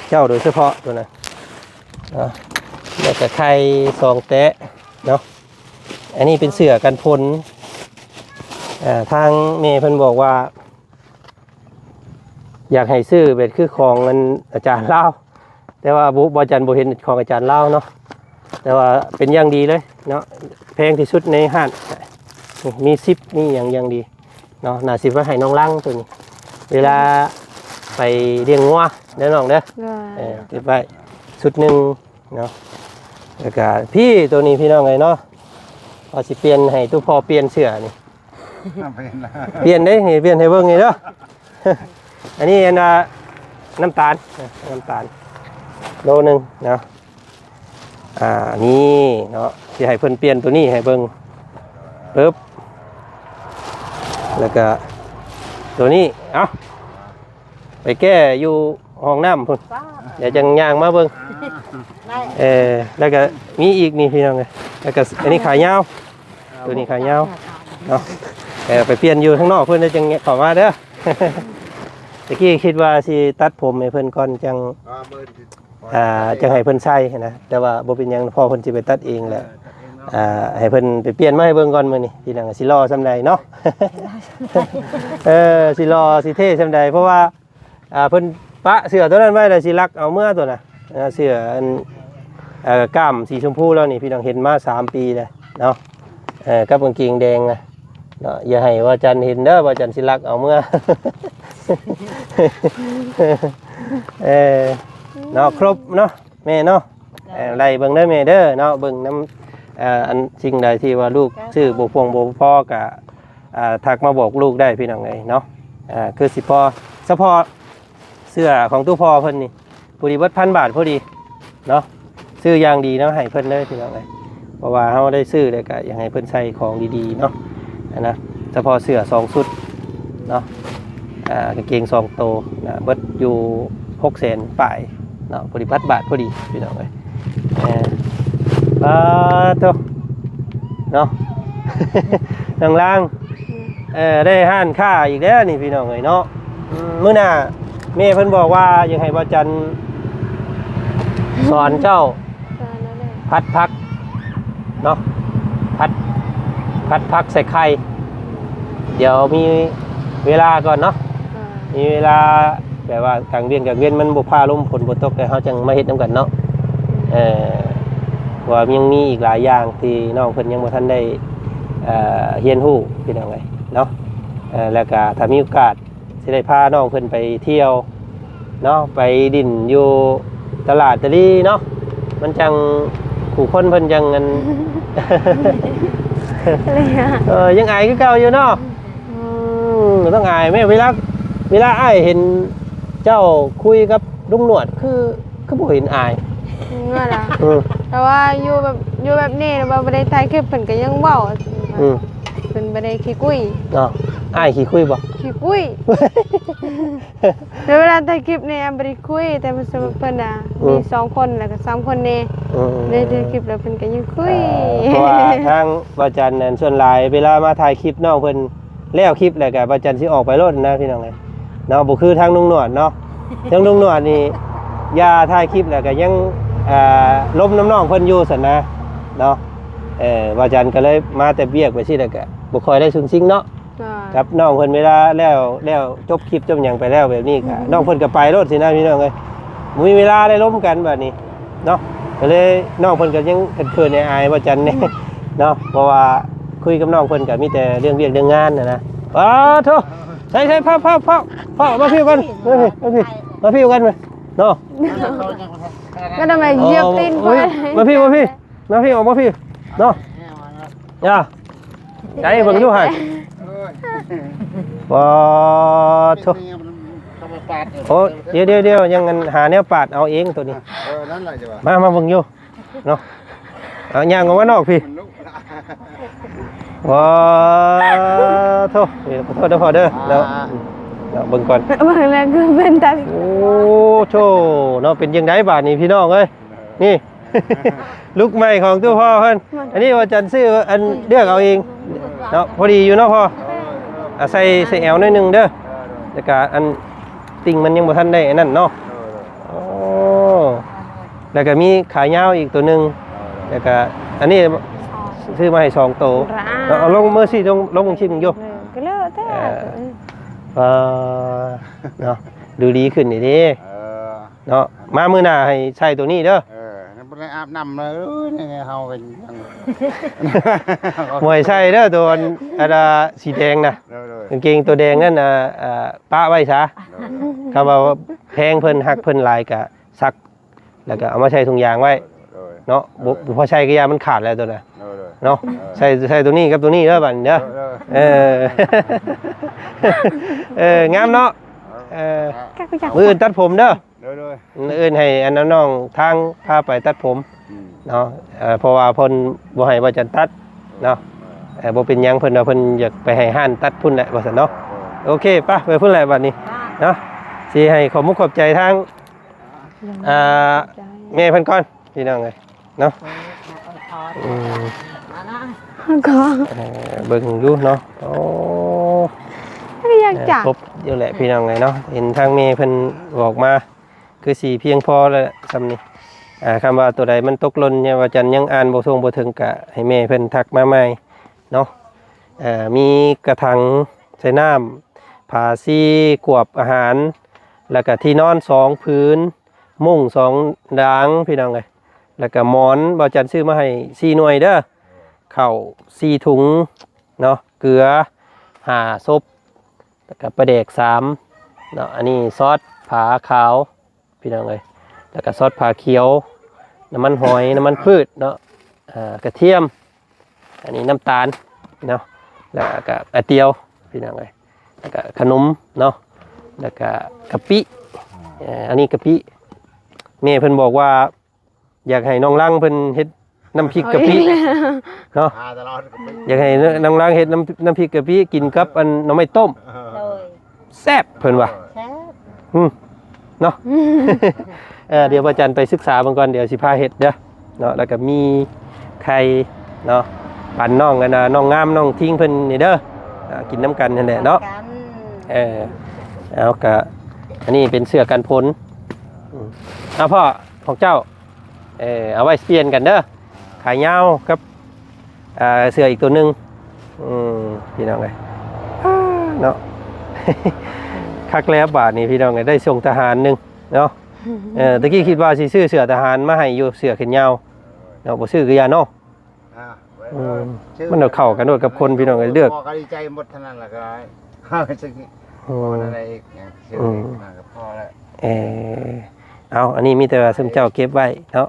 ເຈົ້າໂດຍສະເພາະໂຕນັ້ນເນາະ. ແລ້ວກະໄຂ່ສອງແຕະເນາະ. ອັນນີ້ເປັນເສື້ອກັນຝົນ. ອ່າ ທາງແມ່ເພິ່ນບອກວ່າ ຢາກໃຫ້ຊື້ແບບຄືຂອງອັນອາຈານລາວ ແຕ່ວ່າບໍ່ ບໍ່ ອາຈານບໍ່ເຫັນຂອງອາຈານລາວເນາະ. ແຕ່ວ່າເປັນຢ່າງດີເລີຍເນາະ ແພງທີ່ສຸດໃນຮ້ານ ມີຊິບ ມີຫຍັງຢ່າງດີເນາະ. ໜ້າຊິໄວ້ໃຫ້ນ້ອງລັງໂຕນີ້ ເວລາໄປລ້ຽງງົວເດີນ້ອງເດີ. ເອີ ເກັບໄວ້ຊຸດໜຶ່ງເນາະ. ແລ້ວກະພີ້ໂຕນີ້ພີ່ນ້ອງເອີຍເນາະ ວ່າຊິປ່ຽນໃຫ້ຕູ້ພໍ່ປ່ຽນເສື້ອນີ້. ປ່ຽນເດ້ ນີ້ປ່ຽນໃຫ້ເບິ່ງນີ້ເດີ. ອັນນີ້ອັນວ່ານ້ຳຕານ ນ້ຳຕານໂລໜຶ່ງເນາະ. ອ່າ ນີ້ເນາະ ຊິໃຫ້ເພິ່ນປ່ຽນໂຕນີ້ໃຫ້ເບິ່ງ ປຶບ ແລ້ວກະໂຕນີ້ ເອົ້າ ໄປແກ້ຢູ່ຫ້ອງນ້ຳພຸ້ນ ດຽວຈັ່ງຍ່າງມາເບິ່ງ. ເອີ ແລ້ວກະມີອີກນີ້ພີ່ນ້ອງເອີຍ. ແລ້ວກະອັນນີ້ຂາຍາວ ໂຕນີ້ຂາຍາວເນາະ. ເອີ ໄປປ່ຽນຢູ່ທາງນອກເພິ່ນ ແລ້ວຈັ່ງເຂົ້າມາເດີ. ຕະກີ້ຄິດວ່າຊິຕັດຜົມໃຫ້ເພິ່ນກ່ອນ ຈັ່ງ ອ່າ ຈັ່ງໃຫ້ເພິ່ນໃສ່ນະ ແຕ່ວ່າບໍ່ເປັນຫຍັງ ພໍ່ເພິ່ນຊິໄປຕັດເອງແຫຼະ. ເອີ ຕັດເອງເນາະ ອ່າ ໃຫ້ເພິ່ນໄປປ່ຽນມາໃຫ້ເບິ່ງກ່ອນມື້ນີ້ ພີ່ນ້ອງ ຊິຫຼໍ່ສ່ຳໃດເນາະ. ເອີ ຊິຫຼໍ່ຊິເທ່ສ່ຳໃດ ເພາະວ່າ ອ່າ ເພິ່ນປະເສື້ອໂຕນັ້ນໄວ້ແລ້ວ ຊິລັກເອົາເມືອໂຕນະ ອ່າ ເສື້ອອັນ ເອີ ກ້າມສີຊົມພູລາວນີ້ ພີ່ນ້ອງ ເຫັນມາສາມປີແລ້ວເນາະ. ເອີ ກັບກາງເກງແດງນະ ເນາະ ຢ່າໃຫ້ວ່າຈັນເຫັນເດີ ວ່າຈັນຊິລັກເອົາເມືອ ເອີ ເນາະ ຄົບເນາະ ແມ່ເນາະ ເອີ ໄລ່ເບິ່ງເດີແມ່ເດີເນາະ ເບິ່ງນຳ ເອີ ອັນສິ່ງໃດທີ່ວ່າລູກຊື້ບໍ່ພຽງບໍ່ພໍກໍ ອ່າ ທັກມາບອກລູກໄດ້ພີ່ນ້ອງເອີຍເນາະ ອ່າ ຄືຊິພໍ ສະເພາະເສື້ອຂອງຕູ້ພໍ່ເພິ່ນນີ້ ພໍດີເບິດພັນບາດພໍດີເນາະ ຊື້ຢ່າງດີເນາະ ໃຫ້ເພິ່ນເລີຍພີ່ນ້ອງເອີຍ ເພາະວ່າເຮົາໄດ້ຊື້ແລ້ວກໍຢາກໃຫ້ເພິ່ນໃສ່ຂອງດີໆເນາະ ອັນນະ ສະເພາະເສື້ອສອງຊຸດເນາະ ອ່າ ກາງເກງສອງໂຕນະ ເບິດຢູ່ຫົກແສນປາຍເນາະ ພໍດີພັນບາດພໍດີພີ່ນ້ອງເອີຍ ເອີ ປາໂທ້ ເນາະ ນາງລາງ ອືມ ເອີ ໄດ້ຮ້ານຄ້າອີກແລ້ວນີ້ພີ່ນ້ອງເອີຍເນາະ ອືມ ມື້ໜ້າແມ່ເພິ່ນບອກວ່າຢາກໃຫ້ບ່າວຈັນສອນເຈົ້າ ສອນແລ້ວແຫຼະ ຜັດຜັກເນາະ ຜັດ ຜັດຜັກໃສ່ໄຂ່ ດຽວມີເວລາກ່ອນເນາະ ອ່າ ມີເວລາແບບວ່າກາງວຽນ ກາງວຽນມັນບໍ່ພາລົມຝົນບໍ່ຕົກ ແລ້ວເຮົາຈັ່ງມາເຮັດນຳກັນເນາະ ເອີ ເພາະວ່າຍັງມີອີກຫຼາຍຢ່າງທີ່ນ້ອງເພິ່ນຍັງບໍ່ທັນໄດ້ ເອີ ຮຽນຮູ້ພີ່ນ້ອງເອີຍເນາະ ເອີ ແລ້ວກະຖ້າມີໂອກາດຊິໄດ້ພານ້ອງເພິ່ນໄປທ່ຽວເນາະ ໄປຫຼິ້ນຢູ່ຕະຫຼາດຕະລີເນາະ ມັນຈັ່ງ ຜູ້ຄົນເພິ່ນຈັ່ງອັນ ເອີ ຍັງອາຍຄືເກົ່າຢູ່ເນາະ ອືມ ອືມ ຕ້ອງອາຍແມ່ ເວລາ ເວລາອ້າຍເຫັນເຈົ້າຄຸຍກັບລຸງໜວດ ຄື ຄືບໍ່ເຫັນອາຍ ເອີ ອືມ ແຕ່ວ່າຢູ່ແບບ ຢູ່ແບບນີ້ແບບບໍ່ໄດ້ຖ່າຍຄລິບ ເພິ່ນກໍຍັງເວົ້າ ອືມ ເພິ່ນບໍ່ໄດ້ຂີ້ຄຸຍເນາະ ອ້າຍຂີ້ຄຸຍບໍ່? ຂີ້ຄຸຍ ແລ້ວເວລາຖ່າຍຄລິບນີ້ບໍ່ໄດ້ຄຸຍ ແຕ່ວ່າສຳລັບເພິ່ນນະ ອືມ ມີສອງຄົນ ແລ້ວກໍສາມຄົນແດ່ ອືມ ໄດ້ຖ່າຍຄລິບແລ້ວເພິ່ນກໍຍັງຄຸຍ ເອີ ເພາະວ່າທາງບ່າວຈັນນັ້ນ ສ່ວນຫຼາຍເວລາມາຖ່າຍຄລິບນ້ອງເພິ່ນ ແລ້ວຄລິບແລ້ວກໍບ່າວຈັນຊິອອກໄປໂລດນະພີ່ນ້ອງເອີຍເນາະ ບໍ່ຄືທາງລຸງໜວດເນາະ ທາງລຸງໜວດນີ້ຢ່າຖ່າຍຄລິບແລ້ວກໍຍັງ ເອີ ລົມນຳນ້ອງເພິ່ນຢູ່ຊັ້ນນະເນາະ ເອີ ບ່າວຈັນກໍເລີຍມາແຕ່ວຽກໄປຊີ້ ແລ້ວກໍບໍ່ຄ່ອຍໄດ້ສຸງສິງເນາະ ກັບນ້ອງເພິ່ນ ເວລາແລ້ວ ແລ້ວຈົບຄລິບຈົບຫຍັງໄປແລ້ວແບບນີ້ກໍ ອືມ ນ້ອງເພິ່ນກໍໄປໂລດຊີ້ນະພີ່ນ້ອງເອີຍ ບໍ່ມີເວລາໄດ້ລົມກັນບາດນີ້ເນາະ ກໍເລີຍນ້ອງເພິ່ນກໍຍັງເຂີນໆ ອາຍໆ ບ່າວຈັນແດ່ເນາະ ເພາະວ່າຄຸຍກັບນ້ອງເພິ່ນກໍມີແຕ່ເລື່ອງວຽກເລື່ອງງານຫັ້ນນະ ປາໂທ້ ໃສ່ໆ ເຝົ້າໆ ເຝົ້າໆ ມາພີ້ກັນ ມາພີ້ ມາພີ້ ມາພີ້ກັນເນາະ ກໍທຳໄມຢຽບຕີນຂ້ອຍ ມາພີ້ ມາພີ້ ມາພີ້ ອອກມາພີ້ເນາະ ອາ ໃຈເບິ່ງຢູ່ຫັ້ນ ເອີຍ ປາໂທ້ ໂອ້ ດຽວໆ ຍັງອັນຫາແນວປາດເອົາເອງໂຕນີ້ ເອີ ນັ້ນແຫຼະ ມາ ມາເບິ່ງຢູ່ເນາະ ເອົາຍ່າງອອກມານອກພີ້ ມັນລຸກລະ ປາໂທ້ ເອີ ຂໍໂທດເດີພໍ່ເດີເນາະ ເນາະ ເບິ່ງກ່ອນ ເບິ່ງແລ້ວຄືເປັນຕາ ໂອ້ໂທ້ເນາະ ເປັນຈັ່ງໃດບາດນີ້ພີ່ນ້ອງເອີຍ ນີ້ ລຸກໃໝ່ຂອງຕູ້ພໍ່ເພິ່ນ ອັນນີ້ວ່າຈັນຊື້ອັນເລືອກເອົາເອງເນາະ ພໍດີຢູ່ເນາະພໍ່ ອາ ໃສ່ ໃສ່ແອວໜ້ອຍໜຶ່ງເດີ ແລ້ວກະອັນຕິ່ງມັນຍັງບໍ່ທັນໄດ້ອັນນັ້ນເນາະ ໂອ້ ແລ້ວກະມີຂາຍາວອີກໂຕໜຶ່ງ ແລ້ວກະອັນນີ້ຊື້ມາໃຫ້ສອງໂຕ ເອົາລົງມືຊີ້ ລົງ ລົງຊິ້ງຢູ່ ກໍເລີແທ້ ເອີ ເນາະ ດູດີຂຶ້ນນີ້ເດ້ ເນາະ ມາມື້ໜ້າໃຫ້ໃສ່ໂຕນີ້ເດີ ເອີ ຍັງບໍ່ໄດ້ອາບນ້ຳເລີຍ ເຮົາກໍຍັງ ບໍ່ໃຫ້ໃສ່ເດີ ໂຕອັນ ອັນ ອາ ສີແດງນະ ໂດຍໆ ກາງເກງໂຕແດງນັ້ນ ອາ ອາ ປະໄວ້ຊະ ໂດຍໆ ຄຳວ່າແພງເພິ່ນ ຮັກເພິ່ນຫຼາຍກະຊັກ ແລ້ວກະເອົາມາໃສ່ຖົງຢາງໄວ້ ໂດຍໆ ເນາະ ບໍ່ ເອີ ບໍ່ພໍໃສ່ກະຢ່າ ມັນຂາດແລ້ວໂຕນະ ໂດຍໆ ເນາະ ເອີ ໃສ່ ໃສ່ໂຕນີ້ກັບໂຕນີ້ເດີບາດນີ້ເດີ ໂດຍໆ ເອີ ເອີ ງາມເນາະ ເອີ ມື້ອື່ນຕັດຜົມເດີ ໂດຍໆ ມື້ອື່ນໃຫ້ອັນນ້ອງທາງພາໄປຕັດຜົມ ອືມ ເນາະ ເອີ ເພາະວ່າເພິ່ນບໍ່ໃຫ້ວ່າຈັນຕັດເນາະ ເອີ ບໍ່ເປັນຫຍັງ ເພິ່ນວ່າເພິ່ນຢາກໄປໃຫ້ຮ້ານຕັດພຸ້ນແຫຼະວ່າຊັ້ນເນາະ ໂອເຄ ໄປ ໄປພຸ້ນແຫຼະບາດນີ້ເນາະ ຊິໃຫ້ຂອບມຸກຂອບໃຈທາງ ອ່າ ແມ່ເພິ່ນກ່ອນ ພີ່ນ້ອງເອີຍເນາະ ອືມ ກໍ ເອີ ເບິ່ງຢູ່ເນາະ ໂອ້ ຢາກຈັກ ຄົບຢູ່ແຫຼະ ພີ່ນ້ອງເອີຍເນາະ ເຫັນທາງແມ່ເພິ່ນບອກມາ ຄືຊິພຽງພໍແລ້ວແຫຼະຊ່ຳນີ້ ອ່າ ຄຳວ່າໂຕໃດມັນຕົກຫຼົ່ນ ຍາມວ່າຈັນຍັງອ່ານບໍ່ທົ່ງບໍ່ເຖິງ ກະໃຫ້ແມ່ເພິ່ນທັກມາໃໝ່ເນາະ ເອີ ມີກະຖັງໃສ່ນ້ຳ ຜ້າສີກວບອາຫານ ແລ້ວກະທີ່ນອນສອງຜືນ ມຸ້ງສອງດາງ ພີ່ນ້ອງເອີຍ ແລ້ວກະໝອນ ບ່າວຈັນຊື້ມາໃຫ້ສີ່ໜ່ວຍເດີ ເຂົ້າສີ່ຖົງເນາະ ເກືອຫ້າສົບ ແລ້ວກະປາແດກສາມເນາະ. ອັນນີ້ຊອດຜາຂາວ ພີ່ນ້ອງເອີຍ ແລ້ວກະຊອດຜາຂຽວ ນ້ຳມັນຫອຍ ນ້ຳມັນພືດເນາະ ອ່າ ກະທຽມ ອັນນີ້ນ້ຳຕານເນາະ ແລ້ວກະກະຕຽວ ພີ່ນ້ອງເອີຍ ແລ້ວກະຂະໜົມເນາະ ແລ້ວກະກະປິ ເອີ ອັນນີ້ກະປິ ແມ່ເພິ່ນບອກວ່າ ຢາກໃຫ້ນ້ອງລັງເພິ່ນເຮັດນ້ຳພລິກກະປິເນາະ ຫາຕະຫຼອດກະປິ ຢາກໃຫ້ນ້ອງລັງເຮັດນ້ຳ ນ້ຳພລິກກະປິກິນກັບອັນໜໍ່ໄມ້ຕົ້ມ ໂດຍ ແຊບເພິ່ນວ່າ ແຊບ ອືມ ເນາະ ເອີ ດຽວພະຈັນໄປສຶກສາເບິ່ງກ່ອນ ດຽວຊິພາເຮັດເດີເນາະ ແລ້ວກະມີໄຂ່ເນາະ ປັນນ້ອງອັນນ່າ ນ້ອງງາມ ນ້ອງທິງເພິ່ນນີ້ເດີ ອ່າ ກິນນຳກັນຫັ້ນແຫຼະເນາະ ນຳກັນ ເອີ ເອົາ ກະ ອັນນີ້ເປັນເສື້ອກັນຝົນ ອືມ ເອົາ ພໍ່ຂອງເຈົ້າ ເອີ ເອົາໄວ້ປ່ຽນກັນເດີ ຂາຍາວກັບ ອ່າ ເສື້ອອີກຕົວໜຶ່ງ ອືມ ພີ່ນ້ອງເອີຍ ເນາະ ຄັກແລ້ວບາດນີ້ ພີ່ນ້ອງເອີຍ ໄດ້ສົ່ງທະຫານໜຶ່ງເນາະ ເອີ ຕະກີ້ຄິດວ່າຊິຊື້ເສື້ອທະຫານມາໃຫ້ຢູ່ ເສື້ອແຂນຍາວເນາະ ບໍ່ຊື້ກະຢ່າເນາະ ອ່າ ອືມ ມັນເຂົ້າກັນໂລດກັບຄົນ ພີ່ນ້ອງເອີຍ ເລືອກ ພໍກໍດີໃຈໝົດເທົ່ານັ້ນລະ ກໍເອົາໄປຊື້ ອືມ ບໍ່ໄດ້ອີກຫຍັງ ຊື້ ອືມ ມາກໍພໍແລ້ວ ເອີ ເອົາ ອັນນີ້ມີແຕ່ວ່າຊຸມເຈົ້າເກັບໄວ້ເນາະ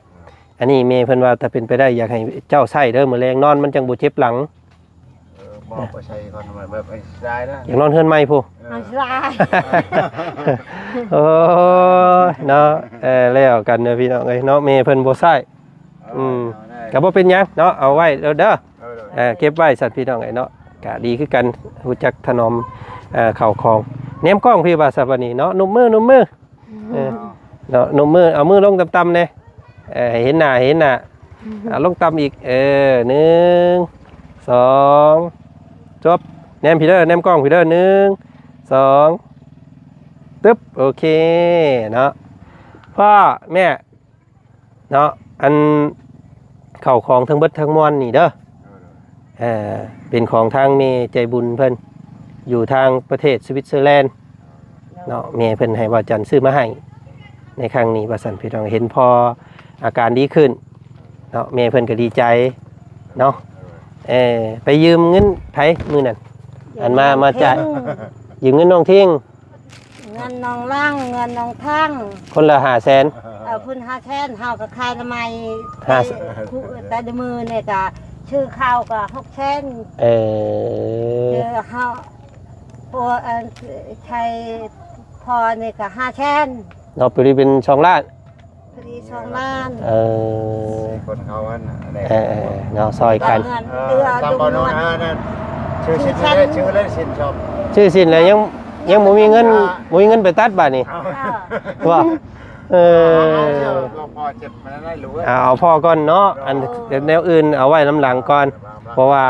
ອັນນີ້ແມ່ເພິ່ນວ່າ ຖ້າເປັນໄປໄດ້ຢາກໃຫ້ເຈົ້າໃຊ້ເດີ ມື້ແລງນອນມັນຈັ່ງບໍ່ເຈັບຫຼັງ ເອີ ບໍ່ ບໍ່ໃຊ້ກ່ອນ ແບບ ເອີ ສະບາຍນະ ຢາກນອນເຮືອນໃໝ່ພຸ້ນ ເອີ ມັນສະບາຍ ໂອ້ຍ ເນາະ ເອີ ແລ້ວກັນເດີ ພີ່ນ້ອງເອີຍເນາະ ແມ່ເພິ່ນບໍ່ໃຊ້ ອືມ ກໍບໍ່ເປັນຫຍັງເນາະ ເອົາໄວ້ໂລດເດີ ເອີ ເກັບໄວ້ຊັ້ນ ພີ່ນ້ອງເອີຍເນາະ ກະດີຄືກັນ ຮູ້ຈັກຖະໜອມ ເອີ ເຂົ້າຂອງ ແນມກ້ອງພີ້ວ່າຊະ ບັດນີ້ເນາະ ໜຸບມື ໜຸບມື ເອີ ເນາະ ໜຸບມື ເອົາມືລົງຕ່ຳໆແດ່ ເອີ ໃຫ້ເຫັນໜ້າ ໃຫ້ເຫັນໜ້າ ອືມ ເອົາລົງຕ່ຳອີກ ເອີ ໜຶ່ງ ສອງ ຈົບ ແນມພີ້ເດີ ແນມກ້ອງພີ້ເດີ ໜຶ່ງ ສອງ ຕຶບ ໂອເຄເນາະ ພໍ່ແມ່ ເນາະ ອັນເຂົ້າຂອງທັງເບິດທັງມວນນີ້ເດີ ເອີ ເປັນຂອງທາງແມ່ໃຈບຸນເພິ່ນ ຢູ່ທາງປະເທດສະວິດເຊີແລນເນາະ ແມ່ເພິ່ນໃຫ້ບ່າວຈັນຊື້ມາໃຫ້ໃນຄັ້ງນີ້ວ່າຊັ້ນ ພີ່ນ້ອງ ເຫັນພໍ່ອາການດີຂຶ້ນເນາະ ແມ່ເພິ່ນກໍດີໃຈເນາະ ເອີ ໄປຢືມເງິນໃຜມື້ນັ້ນ ອັນມາ ມາຈ່າຍ ຢືມເງິນນ້ອງທິງ ເງິນນ້ອງລັງ ເງິນນ້ອງທັງ ຄົນລະຫ້າແສນ ເອີ ເພິ່ນຫ້າແສນ ເຮົາກໍຂາຍໜໍ່ໄມ້ ຫ້າ ແຕ່ ແຕ່ລະມື້ນີ້ກໍຊື້ເຂົ້າກໍຫົກແສນ ເອີ ເອີ ເຮົາ ໂອ ອັນ ໃຊ້ພໍ່ນີ້ກໍຫ້າແສນ ເນາະ ພໍດີເປັນສອງລ້ານ ພໍດີສອງລ້ານ ເອີ ສີ່ຄົນເຂົາອັນນັ້ນແຫຼະ ເອີ ເອີ ເນາະ ຊ່ອຍກັນ ເອີ ຕາມບໍ່ນອນ ເອີ ນັ້ນ ຊື້ສິ້ນ ຊື້ເລີຍ ຊື້ເລີຍສິ້ນຊອບ ຊື້ສິ້ນແລ້ວຍັງ ຍັງບໍ່ມີເງິນ ອ່າ ບໍ່ມີເງິນໄປຕັດບາດນີ້ ເອີ ບໍ່ ເອີ ເອົາ ເອົາພໍ່ກ່ອນເນາະ ອັນແນວອື່ນເອົາໄວ້ນຳຫຼັງກ່ອນ ເພາະວ່າ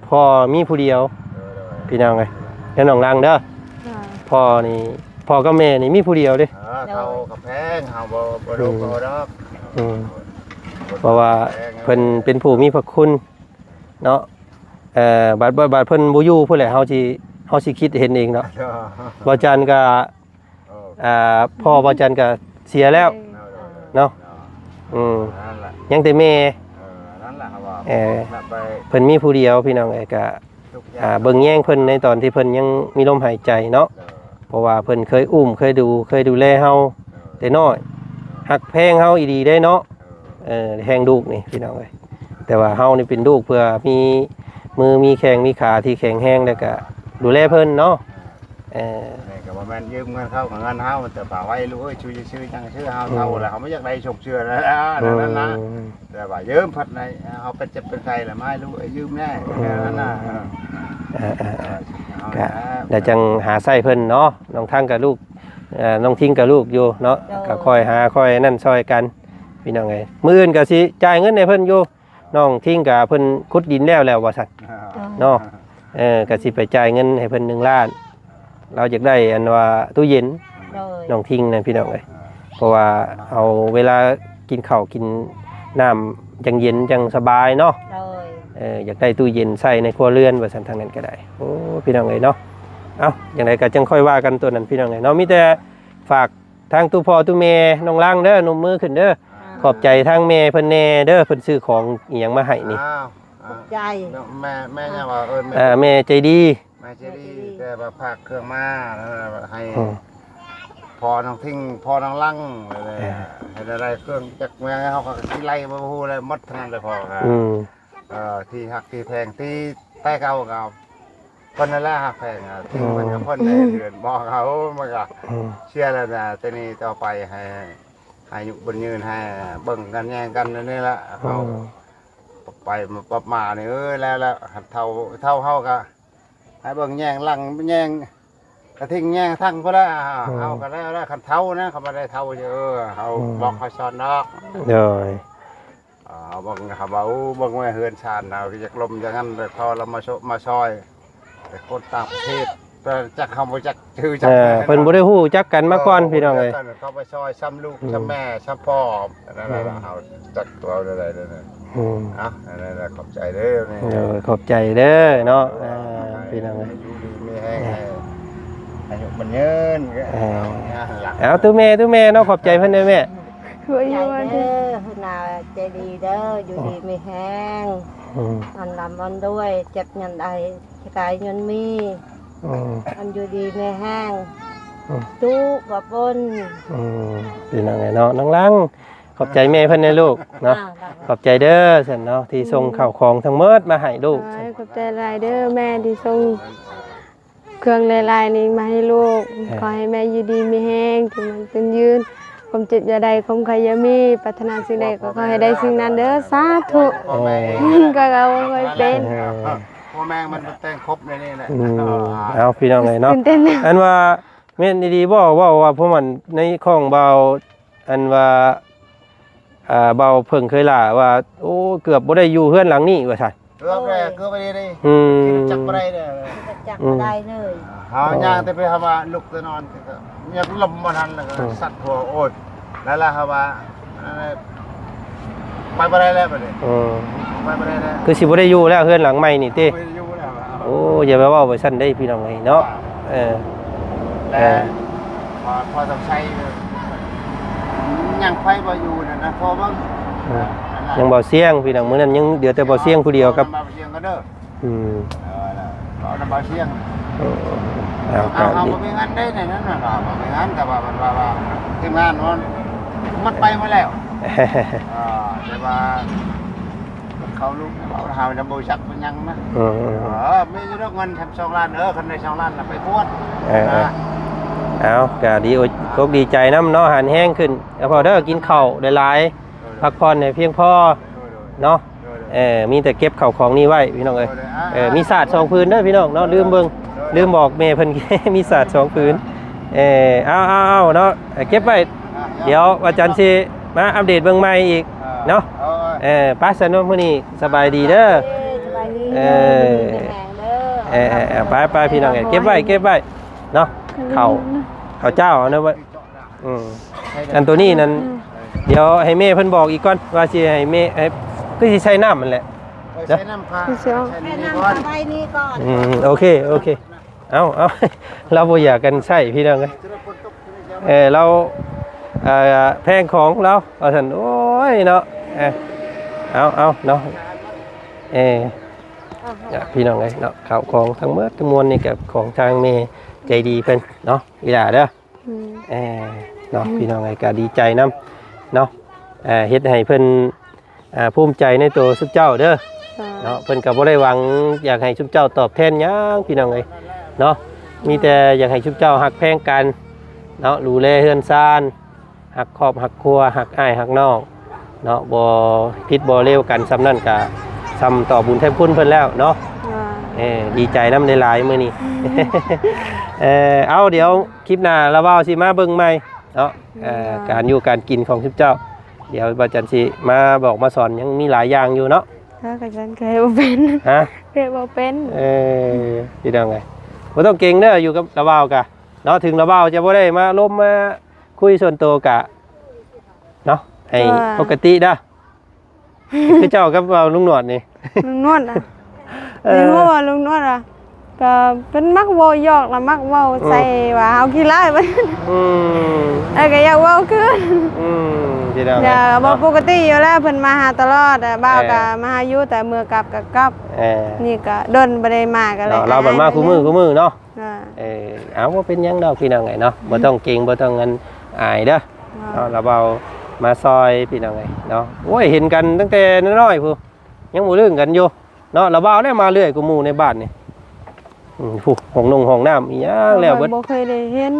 ພໍ່ມີຜູ້ດຽວ ເອີ ພີ່ນ້ອງເອີຍ ແລ້ວນ້ອງລັງເດີ ອ່າ ພໍ່ນີ້ ພໍ່ກັບແມ່ນີ້ມີຜູ້ດຽວເດ້ ເອີ ເຂົາກໍແພງ ເຮົາບໍ່ ບໍ່ລົບເອົາດອກ ອືມ ເພາະວ່າເພິ່ນເປັນຜູ້ມີພະຄຸນເນາະ ເອີ ບາດ ບາດ ບາດເພິ່ນບໍ່ຢູ່ພຸ້ນແຫຼະ ເຮົາຊິ ເຮົາຊິຄິດເຫັນເອງເນາະ ເອີ ບ່າວຈັນກໍ ເອີ ອ່າ ພໍ່ບ່າວຈັນກໍເສຍແລ້ວ ເອີ ເນາະ ເອີ ອືມ ນັ້ນແຫຼະ ຍັງແຕ່ແມ່ ເອີ ນັ້ນແຫຼະ ເອີ ເພິ່ນມີຜູ້ດຽວ ພີ່ນ້ອງເອີຍ ກໍ ອ່າ ເບິ່ງແຍງເພິ່ນໃນຕອນທີ່ເພິ່ນຍັງມີລົມຫາຍໃຈເນາະ ເອີ ເພາະວ່າເພິ່ນເຄີຍອຸ້ມ ເຄີຍດູ ເຄີຍດູແລເຮົາ ເອີ ແຕ່ນ້ອຍ ເອີ ຮັກແພງເຮົາອີ່ຫຼີເດ້ເນາະ ເອີ ເອີ ແຮງລູກນີ້ ພີ່ນ້ອງເອີຍ ແຕ່ວ່າເຮົານີ້ເປັນລູກເພື່ອມີມືມີແຂ້ງມີຂາທີ່ແຂງແຮງ ແລ້ວກະດູແລເພິ່ນເນາະ ເອີ ແມ່ກໍບໍ່ແມ່ນຢືມເງິນເຂົາ ກໍເງິນເຮົາ ແຕ່ຝາກໄວ້ລູກເອີຍ ຊື່ ຊື່ຫຍັງຊື່ ເຮົາເຖົ້າແລ້ວ ເຮົາບໍ່ຢາກໄດ້ຊົມເຊື່ອແລ້ວ ນັ້ນນະ ແຕ່ວ່າຢືມພັດໃນ ເຮົາເປັນເຈັບເປັນໄຂ້ແລ້ວ ມາໃຫ້ລູກເອີຍຢືມແດ່ ແນວນັ້ນນະ ເອີ ເອີ ເອີ ເອີ ກໍແລ້ວຈັ່ງຫາໃຊ້ເພິ່ນເນາະ ນ້ອງທັງກັບລູກ ເອີ ນ້ອງທິງກັບລູກຢູ່ເນາະ ກໍຄ່ອຍຫາຄ່ອຍນັ້ນຊ່ອຍກັນ ພີ່ນ້ອງເອີຍ ມື້ອື່ນກໍຊິຈ່າຍເງິນໃຫ້ເພິ່ນຢູ່ ນ້ອງທິງກໍເພິ່ນຂຸດດິນແລ້ວແລ້ວວ່າຊັ້ນເນາະ ເອີ ກໍຊິໄປຈ່າຍເງິນໃຫ້ເພິ່ນໜຶ່ງລ້ານ ລາວຢາກໄດ້ອັນວ່າຕູ້ເຢັນ ໂດຍ ນ້ອງທິງນະ ພີ່ນ້ອງເອີຍ ເພາະວ່າເອົາເວລາກິນເຂົ້າກິນນ້ຳຈັ່ງເຢັນຈັ່ງສະບາຍເນາະ ໂດຍ ເອີ ຢາກໄດ້ຕູ້ເຢັນໃສ່ໃນຄົວເຮືອນວ່າຊັ້ນ ທາງນັ້ນກໍໄດ້ ໂອ້ ພີ່ນ້ອງເອີຍເນາະ ເອົ້າ ຈັ່ງໃດກໍຈັ່ງຄ່ອຍວ່າກັນຕົວນັ້ນ ພີ່ນ້ອງເອີຍເນາະ ມີແຕ່ຝາກ ທາງຕູ້ພໍ່ຕູ້ແມ່ນ້ອງລັງເດີ ນົບມືຂຶ້ນເດີ ອ່າ ຂອບໃຈທາງແມ່ເພິ່ນແດ່ເດີ ເພິ່ນຊື້ຂອງອີ່ຫຍັງມາໃຫ້ນີ້ ອ້າວ ຂອບໃຈ ແມ່ ແມ່ຫຍັງວ່າ ເອີ້ນແມ່ ເອີ ແມ່ໃຈດີ ແມ່ໃຈດີ ແມ່ໃຈດີ ແຕ່ວ່າຝາກເຄື່ອງມາ ເອີ ໃຫ້ ອືມ ພໍ່ນ້ອງທິງ ພໍ່ນ້ອງລັງ ເອີ ໃຫ້ໄດ້ເຄື່ອງຈັກແມ່ເຮົາກໍຊິໄລ່ບໍ່ຮູ້ແລ້ວ ໝົດເທົ່ານັ້ນແຫຼະພໍ່ ອືມ ເອີ ທີ່ຮັກທີ່ແພງ ທີ່ແຕ່ເກົ່າກໍ ເພິ່ນນັ້ນແຫຼະຮັກແພງ ອືມ ເພິ່ນກໍເພິ່ນໃນເດືອນບອກເຮົາ ມັນກໍ ອືມ ເສຍແລ້ວນະ ແຕ່ນີ້ຕໍ່ໄປໃຫ້ ໃຫ້ອາຍຸບວນຍືນ ໃຫ້ເບິ່ງກັນແຍງກັນແນວນີ້ລະ ເຮົາ ອືມ ໄປມາປັບມານີ້ ເອີ ແລ້ວ ແລ້ວ ຄັນເຖົ້າ ເຖົ້າເຮົາກໍໃຫ້ເບິ່ງແຍງຫຼັງແຍງກະທິງແຍງທັງພຸ້ນລະ ອືມ ເຮົາກໍແລ້ວ ແລ້ວ ຄັນເຖົ້ານະ ຄັນບໍ່ໄດ້ເຖົ້າ ເອີ ເຮົາ ອືມ ບອກເຂົາສອນດອກ ໂດຍ ອ່າ ເບິ່ງເຂົາເວົ້າ ເບິ່ງແມ່ເຮືອນຊານເຮົາ ຢາກລົມຢ່າງນັ້ນ ແລ້ວເຂົາລະມາຊ່ວຍ ມາຊ່ອຍ ແຕ່ຄົນຕ່າງປະເທດ ແຕ່ຈັກເຮົາບໍ່ຈັກຊື່ຈັກ ເອີ ເພິ່ນບໍ່ໄດ້ຮູ້ຈັກກັນມາກ່ອນ ເອີ ພີ່ນ້ອງເອີຍ ເຂົາໄປຊ່ອຍຊ້ຳລູກ ອືມ ຊ້ຳແມ່ຊ້ຳພໍ່ ນັ້ນແຫຼະ ອືມ ເຮົາຈັກຕົວໄດ້ເດ້ ອືມ ເອົາ ນັ້ນແຫຼະ ຂອບໃຈເດີ ເອີ ຂອບໃຈເດີເນາະ ເອີ ພີ່ນ້ອງເອີຍ ຢູ່ດີມີແຮງ ເອີ ໃຫ້ອາຍຸມັນຍືນ ເອີ ເອົາ ເອົາ ຕູ້ແມ່ ຕູ້ແມ່ເນາະ ຂອບໃຈເພິ່ນເດີແມ່ ໂອ້ຍ ໃຈເດີ ເພິ່ນນະໃຈດີເດີ ຢູ່ດີມີແຮງ ອືມ ອັນລ່ຳອັນລວຍ ເຈັບຍັນໄດ້ ກາຍຍນມີ ອືມ ອັນຢູ່ດີມີແຮງ ອືມ ຕູ້ບໍ່ປົນ ອືມ ພີ່ນ້ອງເອີຍເນາະ ນ້ອງລັງ ຂອບໃຈແມ່ເພິ່ນເດີລູກເນາະ ອ່າ ຂອບໃຈເດີຊັ້ນເນາະ ທີ່ສົ່ງ ອືມ ເຂົ້າຂອງທັງໝົດມາໃຫ້ລູກ ໂອ້ຍ ຂອບໃຈຫຼາຍເດີແມ່ທີ່ສົ່ງເຄື່ອງຫຼາຍໆນີ້ມາໃຫ້ລູກ ເອີ ຂໍໃຫ້ແມ່ຢູ່ດີມີແຮງ ຢູ່ໝັ້ນຍືນ ຄວາມເຈັບຢ່າໄດ້ ຄວາມໄຂ້ຢ່າມີ ປາດຖະໜາສິ່ງໃດກໍຂໍໃຫ້ໄດ້ສິ່ງນັ້ນເດີ ສາທຸ ເອີ ກໍເອົາບໍ່ຄ່ອຍເປັນ ເອີ ພໍ່ແມ່ມັນແຕ່ງຄົບໃນນີ້ແຫຼະ ອືມ ເອົາ ພີ່ນ້ອງເອີຍເນາະ ຕື່ນເຕັ້ນ ອັນວ່າແມ່ນອີ່ຫຼີບໍ່ ເວົ້າວ່າພວກມັນໃນຂອງເບົາ ອັນວ່າ ອ່າ ເບົາເພິ່ງເຄີຍຫຼ້າວ່າ ໂອ້ ເກືອບບໍ່ໄດ້ຢູ່ເຮືອນຫຼັງນີ້ວ່າຊັ້ນ ເກືອບແລ້ວ ເກືອບໄປເລີຍ ອືມ ຂີ່ລົດຈັກບໍ່ໄດ້ເລີຍ ຂີ່ລົດຈັກບໍ່ໄດ້ເລີຍ ເຮົາຍ່າງແຕ່ໄປຫາວ່າລຸກແຕ່ນອນ ຍັງລົມບໍ່ທັນ ແລ້ວກໍ ອືມ ສັດຫົວ ໂອ້ຍ ແລ້ວລະຫາວ່າ ອັນນັ້ນ ໄປບໍ່ໄດ້ແລ້ວບັດນີ້ ອືມ ໄປບໍ່ໄດ້ແລ້ວ ຄືຊິບໍ່ໄດ້ຢູ່ແລ້ວເຮືອນຫຼັງໃໝ່ນີ້ຕິ ບໍ່ໄດ້ຢູ່ແລ້ວ ໂອ້ ຢ່າໄປເວົ້າໄປຊັ້ນເດ້ພີ່ນ້ອງເອີຍເນາະ ເອີ ແຕ່ ເອີ ພໍ ພໍຕ້ອງໃຊ້ ຍັງໄປບໍ່ຢູ່ນັ້ນນະ ພໍເບິ່ງ ອືມ ຍັງບໍ່ສ່ຽງພີ່ນ້ອງ ມື້ນັ້ນຍັງເຫຼືອແຕ່ບໍ່ສ່ຽງຜູ້ດຽວກັບ ບໍ່ສ່ຽງກັນເດີ ອືມ ເອີ ເວົ້ານຳບ່າວຊຽງ ເອີ ເອົາ ເອົາ ກໍ ເຮົາບໍ່ມີເງິນໄດ້ໃນນັ້ນນະ ບໍ່ມີເງິນ ແຕ່ວ່າມັນວ່າ ວ່າທີມງານມັນ ມັນໄປໝົດແລ້ວ ເອີ ແຕ່ວ່າເຂົາລູກເຮົານະບໍ່ຈັກເປັນຫຍັງນະ ເອີ ເອີ ມີຢູ່ດອກເງິນຊຳສອງລ້ານ ເອີ ຄັນໄດ້ສອງລ້ານນະໄປບວດ ເອີ ເອົາ ກໍດີອົກດີໃຈນຳເນາະ ຫັນແຮງຂຶ້ນ ແລ້ວພໍເດີ ກິນເຂົ້າຫຼາຍໆ ໂດຍ ພັກຜ່ອນໃຫ້ພຽງພໍ ໂດຍ ໂດຍ ເນາະ ໂດຍ ໂດຍ ເອີ ມີແຕ່ເກັບເຂົ້າຂອງນີ້ໄວ້ພີ່ນ້ອງເອີຍ ໂດຍ ໂດຍ ເອີ ອ່າ ມີສາດສອງຜືນເດີພີ່ນ້ອງເນາະ ລືມເບິ່ງ ໂດຍ ໂດຍ ລືມບອກແມ່ເພິ່ນ ມີສາດສອງຜືນ ເອີ ເອົາ ເອົາ ເອົາເນາະ ເກັບໄວ້ ອ່າ ດຽວວັນຈັນຊິມາອັບເດດເບິ່ງໃໝ່ອີກ ອ່າ ເນາະ ໂດຍ ເອີ ໄປຊັ້ນເນາະ ມື້ນີ້ສະບາຍດີເດີ ສະບາຍດີ ເອີ ເອີ ເອີ ເອີ ໄປໆ ພີ່ນ້ອງເອີຍ ເກັບໄວ້ ເກັບໄວ້ເນາະ ເຂົ້າ ເຂົ້າເຈົ້າເນາະ ອືມ ອັນໂຕນີ້ນັ້ນ ອືມ ດຽວໃຫ້ແມ່ເພິ່ນບອກອີກກ່ອນ ວ່າຊິໃຫ້ແມ່ ໃຫ້ ຄືຊິໃສ່ນ້ຳຫັ້ນແຫຼະ ເອີ ໃສ່ນ້ຳ ໃສ່ນ້ຳ ໃສ່ນ້ຳ ໃສ່ນີ້ກ່ອນ ອືມ ໂອເຄ ໂອເຄ ເອົາ ເອົາ ລາວບໍ່ຢາກກັນໃຊ້ພີ່ນ້ອງເອີຍ ເອີ ລາວ ເອີ ແພງຂອງລາວວ່າຊັ້ນ ໂອ້ຍເນາະ ເອີ ເອົາ ເອົາເນາະ ເອີ ພີ່ນ້ອງເອີຍເນາະ ເຂົ້າຂອງທັງໝົດທັງມວນນີ້ກໍຂອງທາງແມ່ໃຈດີເພິ່ນເນາະ ອີຫຼ້າເດີ ອືມ ເອີ ເນາະ ອືມ ພີ່ນ້ອງເອີຍ ກໍດີໃຈນຳເນາະ ເອີ ເຮັດໃຫ້ເພິ່ນ ເອີ ພູມໃຈໃນໂຕຊຸມເຈົ້າເດີ ສາທຸ ເນາະ ເພິ່ນກໍບໍ່ໄດ້ຫວັງຢາກໃຫ້ຊຸມເຈົ້າຕອບແທນຫຍັງ ພີ່ນ້ອງເອີຍເນາະ ມີແຕ່ຢາກໃຫ້ຊຸມເຈົ້າຮັກແພງກັນເນາະ ດູແລເຮືອນຊານ ຮັກຄອບຮັກຄົວ ຮັກອ້າຍຮັກນ້ອງເນາະ ບໍ່ຜິດບໍ່ເລວກັນ ສ່ຳນັ້ນກະສ່ຳຕອບບຸນແທນຄຸນເພິ່ນແລ້ວເນາະ ເອີ ດີໃຈນຳຫຼາຍໆມື້ນີ້ ອືມ ເອີ ເອົາ ດຽວຄລິບໜ້າລາວບ່າວຊິມາເບິ່ງໃໝ່ເນາະ ເອີ ການຢູ່ການກິນຂອງຊຸມເຈົ້າ ດຽວບ່າວຈັນຊິມາບອກມາສອນ ຍັງມີຫຼາຍຢ່າງຢູ່ເນາະ ເອີ ກະສັນເຄີຍບໍ່ເປັນ ຮະ ເຄີຍບໍ່ເປັນ ເອີ ພີ່ນ້ອງເອີຍ ບໍ່ຕ້ອງເກັ່ງເດີ ຢູ່ກັບລາວບ່າວກະເນາະ ເຖິງລາວບ່າວຈະບໍ່ໄດ້ມາລົມມາ ຄຸຍສ່ວນໂຕກະເນາະ ໃຫ້ ວ່າ ປົກກະຕິເດີ ຄືເຈົ້າກັບວ່າລຸງໜວດນີ້ ລຸງໜວດນະ ເອີ ເຫັນບໍ່ວ່າລຸງໜວດນະ ກໍເພິ່ນມັກເວົ້າຫຍອກ ລະມັກເວົ້າໃສ່ ອືມ ວ່າເຮົາຂີ້ຮ້າຍ ອືມ ເອີ ກໍຢາກເວົ້າຄືນ ອືມ ພີ່ນ້ອງເອີຍ ກໍບໍ່ ເນາະ ປົກກະຕິຢູ່ແລ້ວ ເພິ່ນມາຫາຕະຫຼອດ ບ່າວ ເອີ ກໍມາຫາຢູ່ ແຕ່ເມືອກັບກໍກັບ ເອີ ນີ້ກໍດົນບໍ່ໄດ້ມາ ກໍເລີຍ ເນາະ ລາວບັດມາຄູ່ມື້ ຄູ່ມື້ເນາະ ເອີ ເອີ ເອົາ ບໍ່ເປັນຫຍັງດອກ ພີ່ນ້ອງເອີຍເນາະ ອືມ ບໍ່ຕ້ອງເກງ ບໍ່ຕ້ອງອັນອາຍເດີ ເອີ ເນາະ ລາວເວົ້າມາຊ່ອຍ ພີ່ນ້ອງເອີຍເນາະ ໂອ້ຍ ເຫັນກັນຕັ້ງແຕ່ນ້ອຍໆພຸ້ນ ຍັງບໍ່ລຶ້ງກັນຢູ່ ເນາະ ລາວເວົ້າແລ້ວມາເລື້ອຍກວ່າໝູ່ໃນບ້ານນີ້ ອືມ ຜູ້ ຫ້ອງນົງຫ້ອງນ້ຳອີ່ຫຍັງແລ້ວເບິດ ຂ້ອຍບໍ່ເຄີຍໄດ້ເຫັນ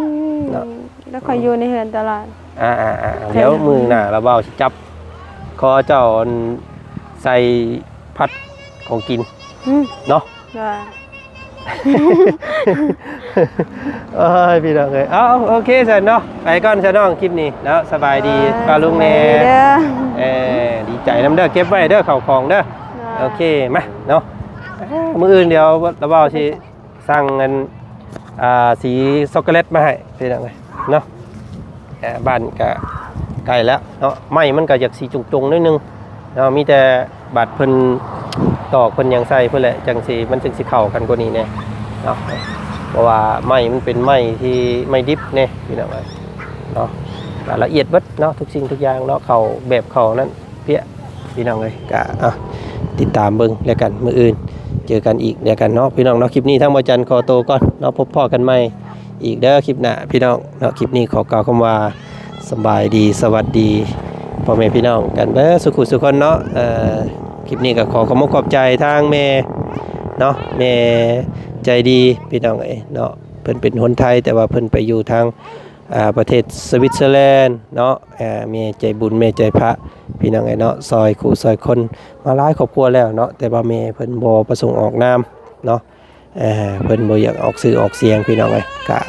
ເນາະ ແລ້ວຂ້ອຍ ອືມ ຢູ່ໃນເຮືອນຕະຫຼອດ ອ່າໆໆ ດຽວມື້ໜ້າລາວເວົ້າຊິຈັບຄໍເຈົ້າ ອັນ ໃສ່ພັດຂອງກິນ ອືມ ເນາະ ໂດຍ ໂອ້ຍ ພີ່ນ້ອງເອີຍ ເອົາ ໂອເຄຊັ້ນເນາະ ໄປກ່ອນຊະນ້ອງ ຄລິບນີ້ເນາະ ສະບາຍດີ ເອີ ປ້າລຸງແດ່ ສະບາຍດີເດີ ເອີ ດີໃຈນຳເດີ ເກັບໄວ້ເດີ ເຂົ້າຂອງເດີ ໂດຍ ໂອເຄ ມາເນາະ ມື້ອື່ນດຽວລາວເວົ້າຊິສັ່ງອັນ ອ່າ ສີຊັອກໂກແລັດມາໃຫ້ ພີ່ນ້ອງເອີຍເນາະ ອ່າ ບ້ານກະໃກ້ແລ້ວເນາະ ໄມ້ມັນກະຢາກສີຈົງໆໜ້ອຍໜຶ່ງເນາະ ມີແຕ່ບາດເພິ່ນຕອກເພິ່ນຫຍັງໃສ່ພຸ້ນແຫຼະ ຈັ່ງຊິ ມັນຈຶ່ງຊິເຂົ້າກັນກວ່ານີ້ແດ່ເນາະ ເພາະວ່າໄມ້ມັນເປັນໄມ້ທີ່ ໄມ້ດິບແດ່ ພີ່ນ້ອງເອີຍເນາະ ກະລະອຽດເບິດເນາະ ທຸກສິ່ງທຸກຢ່າງເນາະ ເຂົ້າແບບເຂົ້ານັ້ນ ເພຍ ພີ່ນ້ອງເອີຍ ກະ ອ່ະ ຕິດຕາມເບິ່ງແລ້ວກັນ ມື້ອື່ນເຈີກັນອີກແລ້ວກັນເນາະ ພີ່ນ້ອງເນາະ ຄລິບນີ້ທາງບ່າວຈັນຂໍໂຕກ່ອນເນາະ ພົບພໍ້ກັນໃໝ່ອີກເດີ ຄລິບໜ້າ ພີ່ນ້ອງເນາະ ຄລິບນີ້ຂໍກ່າວຄຳວ່າ ສະບາຍດີ ສະຫວັດດີ ພໍ່ແມ່ພີ່ນ້ອງກັນເບິດສູ່ຜູ້ສູ່ຄົນເນາະ ເອີ ຄລິບນີ້ກໍຂໍຂອບອົກຂອບໃຈທາງແມ່ເນາະ ແມ່ໃຈດີ ພີ່ນ້ອງເອີຍເນາະ ເພິ່ນເປັນຄົນໄທ ແຕ່ວ່າເພິ່ນໄປຢູ່ທາງ ອ່າ ປະເທດສະວິດເຊີແລນເນາະ ອ່າ ແມ່ໃຈບຸນ ແມ່ໃຈພະ ພີ່ນ້ອງເອີຍເນາະ ຊ່ອຍຄູ່ຊ່ອຍຄົນມາຫຼາຍຄອບຄົວແລ້ວເນາະ ແຕ່ວ່າແມ່ເພິ່ນບໍ່ປະສົງອອກນາມເນາະ ເອີ ເພິ່ນບໍ່ຢາກອອກຊື່ອອກສຽງ ພີ່ນ້ອງເອີຍ ກະ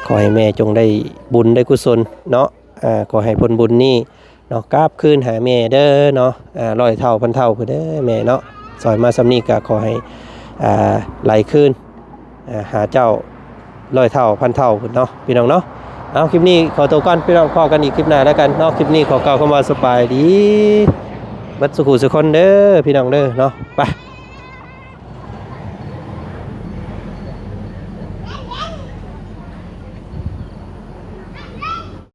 ຂໍໃຫ້ແມ່ຈົ່ງໄດ້ບຸນໄດ້ກຸສົນເນາະ ເອີ ຂໍໃຫ້ຜົນບຸນນີ້ເນາະ ກັບຄືນຫາແມ່ເດີເນາະ ເອີ ຮ້ອຍເທົ່າພັນເທົ່າພຸ້ນເດີແມ່ເນາະ ຊ່ອຍມາສ່ຳນີ້ກະຂໍໃຫ້ ອ່າ ໄຫຼຄືນ ອ່າ ຫາເຈົ້າຮ້ອຍເທົ່າພັນເທົ່າພຸ້ນເນາະ ພີ່ນ້ອງເນາະ ເອົາ ຄລິບນີ້ຂໍໂຕກ່ອນ ພີ່ນ້ອງ ພໍ້ກັນອີກຄລິບໜ້າແລ້ວກັນເນາະ ຄລິບນີ້ຂໍກ່າວຄຳວ່າສະບາຍດີ ເບິດສູ່ຜູ້ສູ່ຄົນເດີ ພີ່ນ້ອງເດີເນາະ ໄປ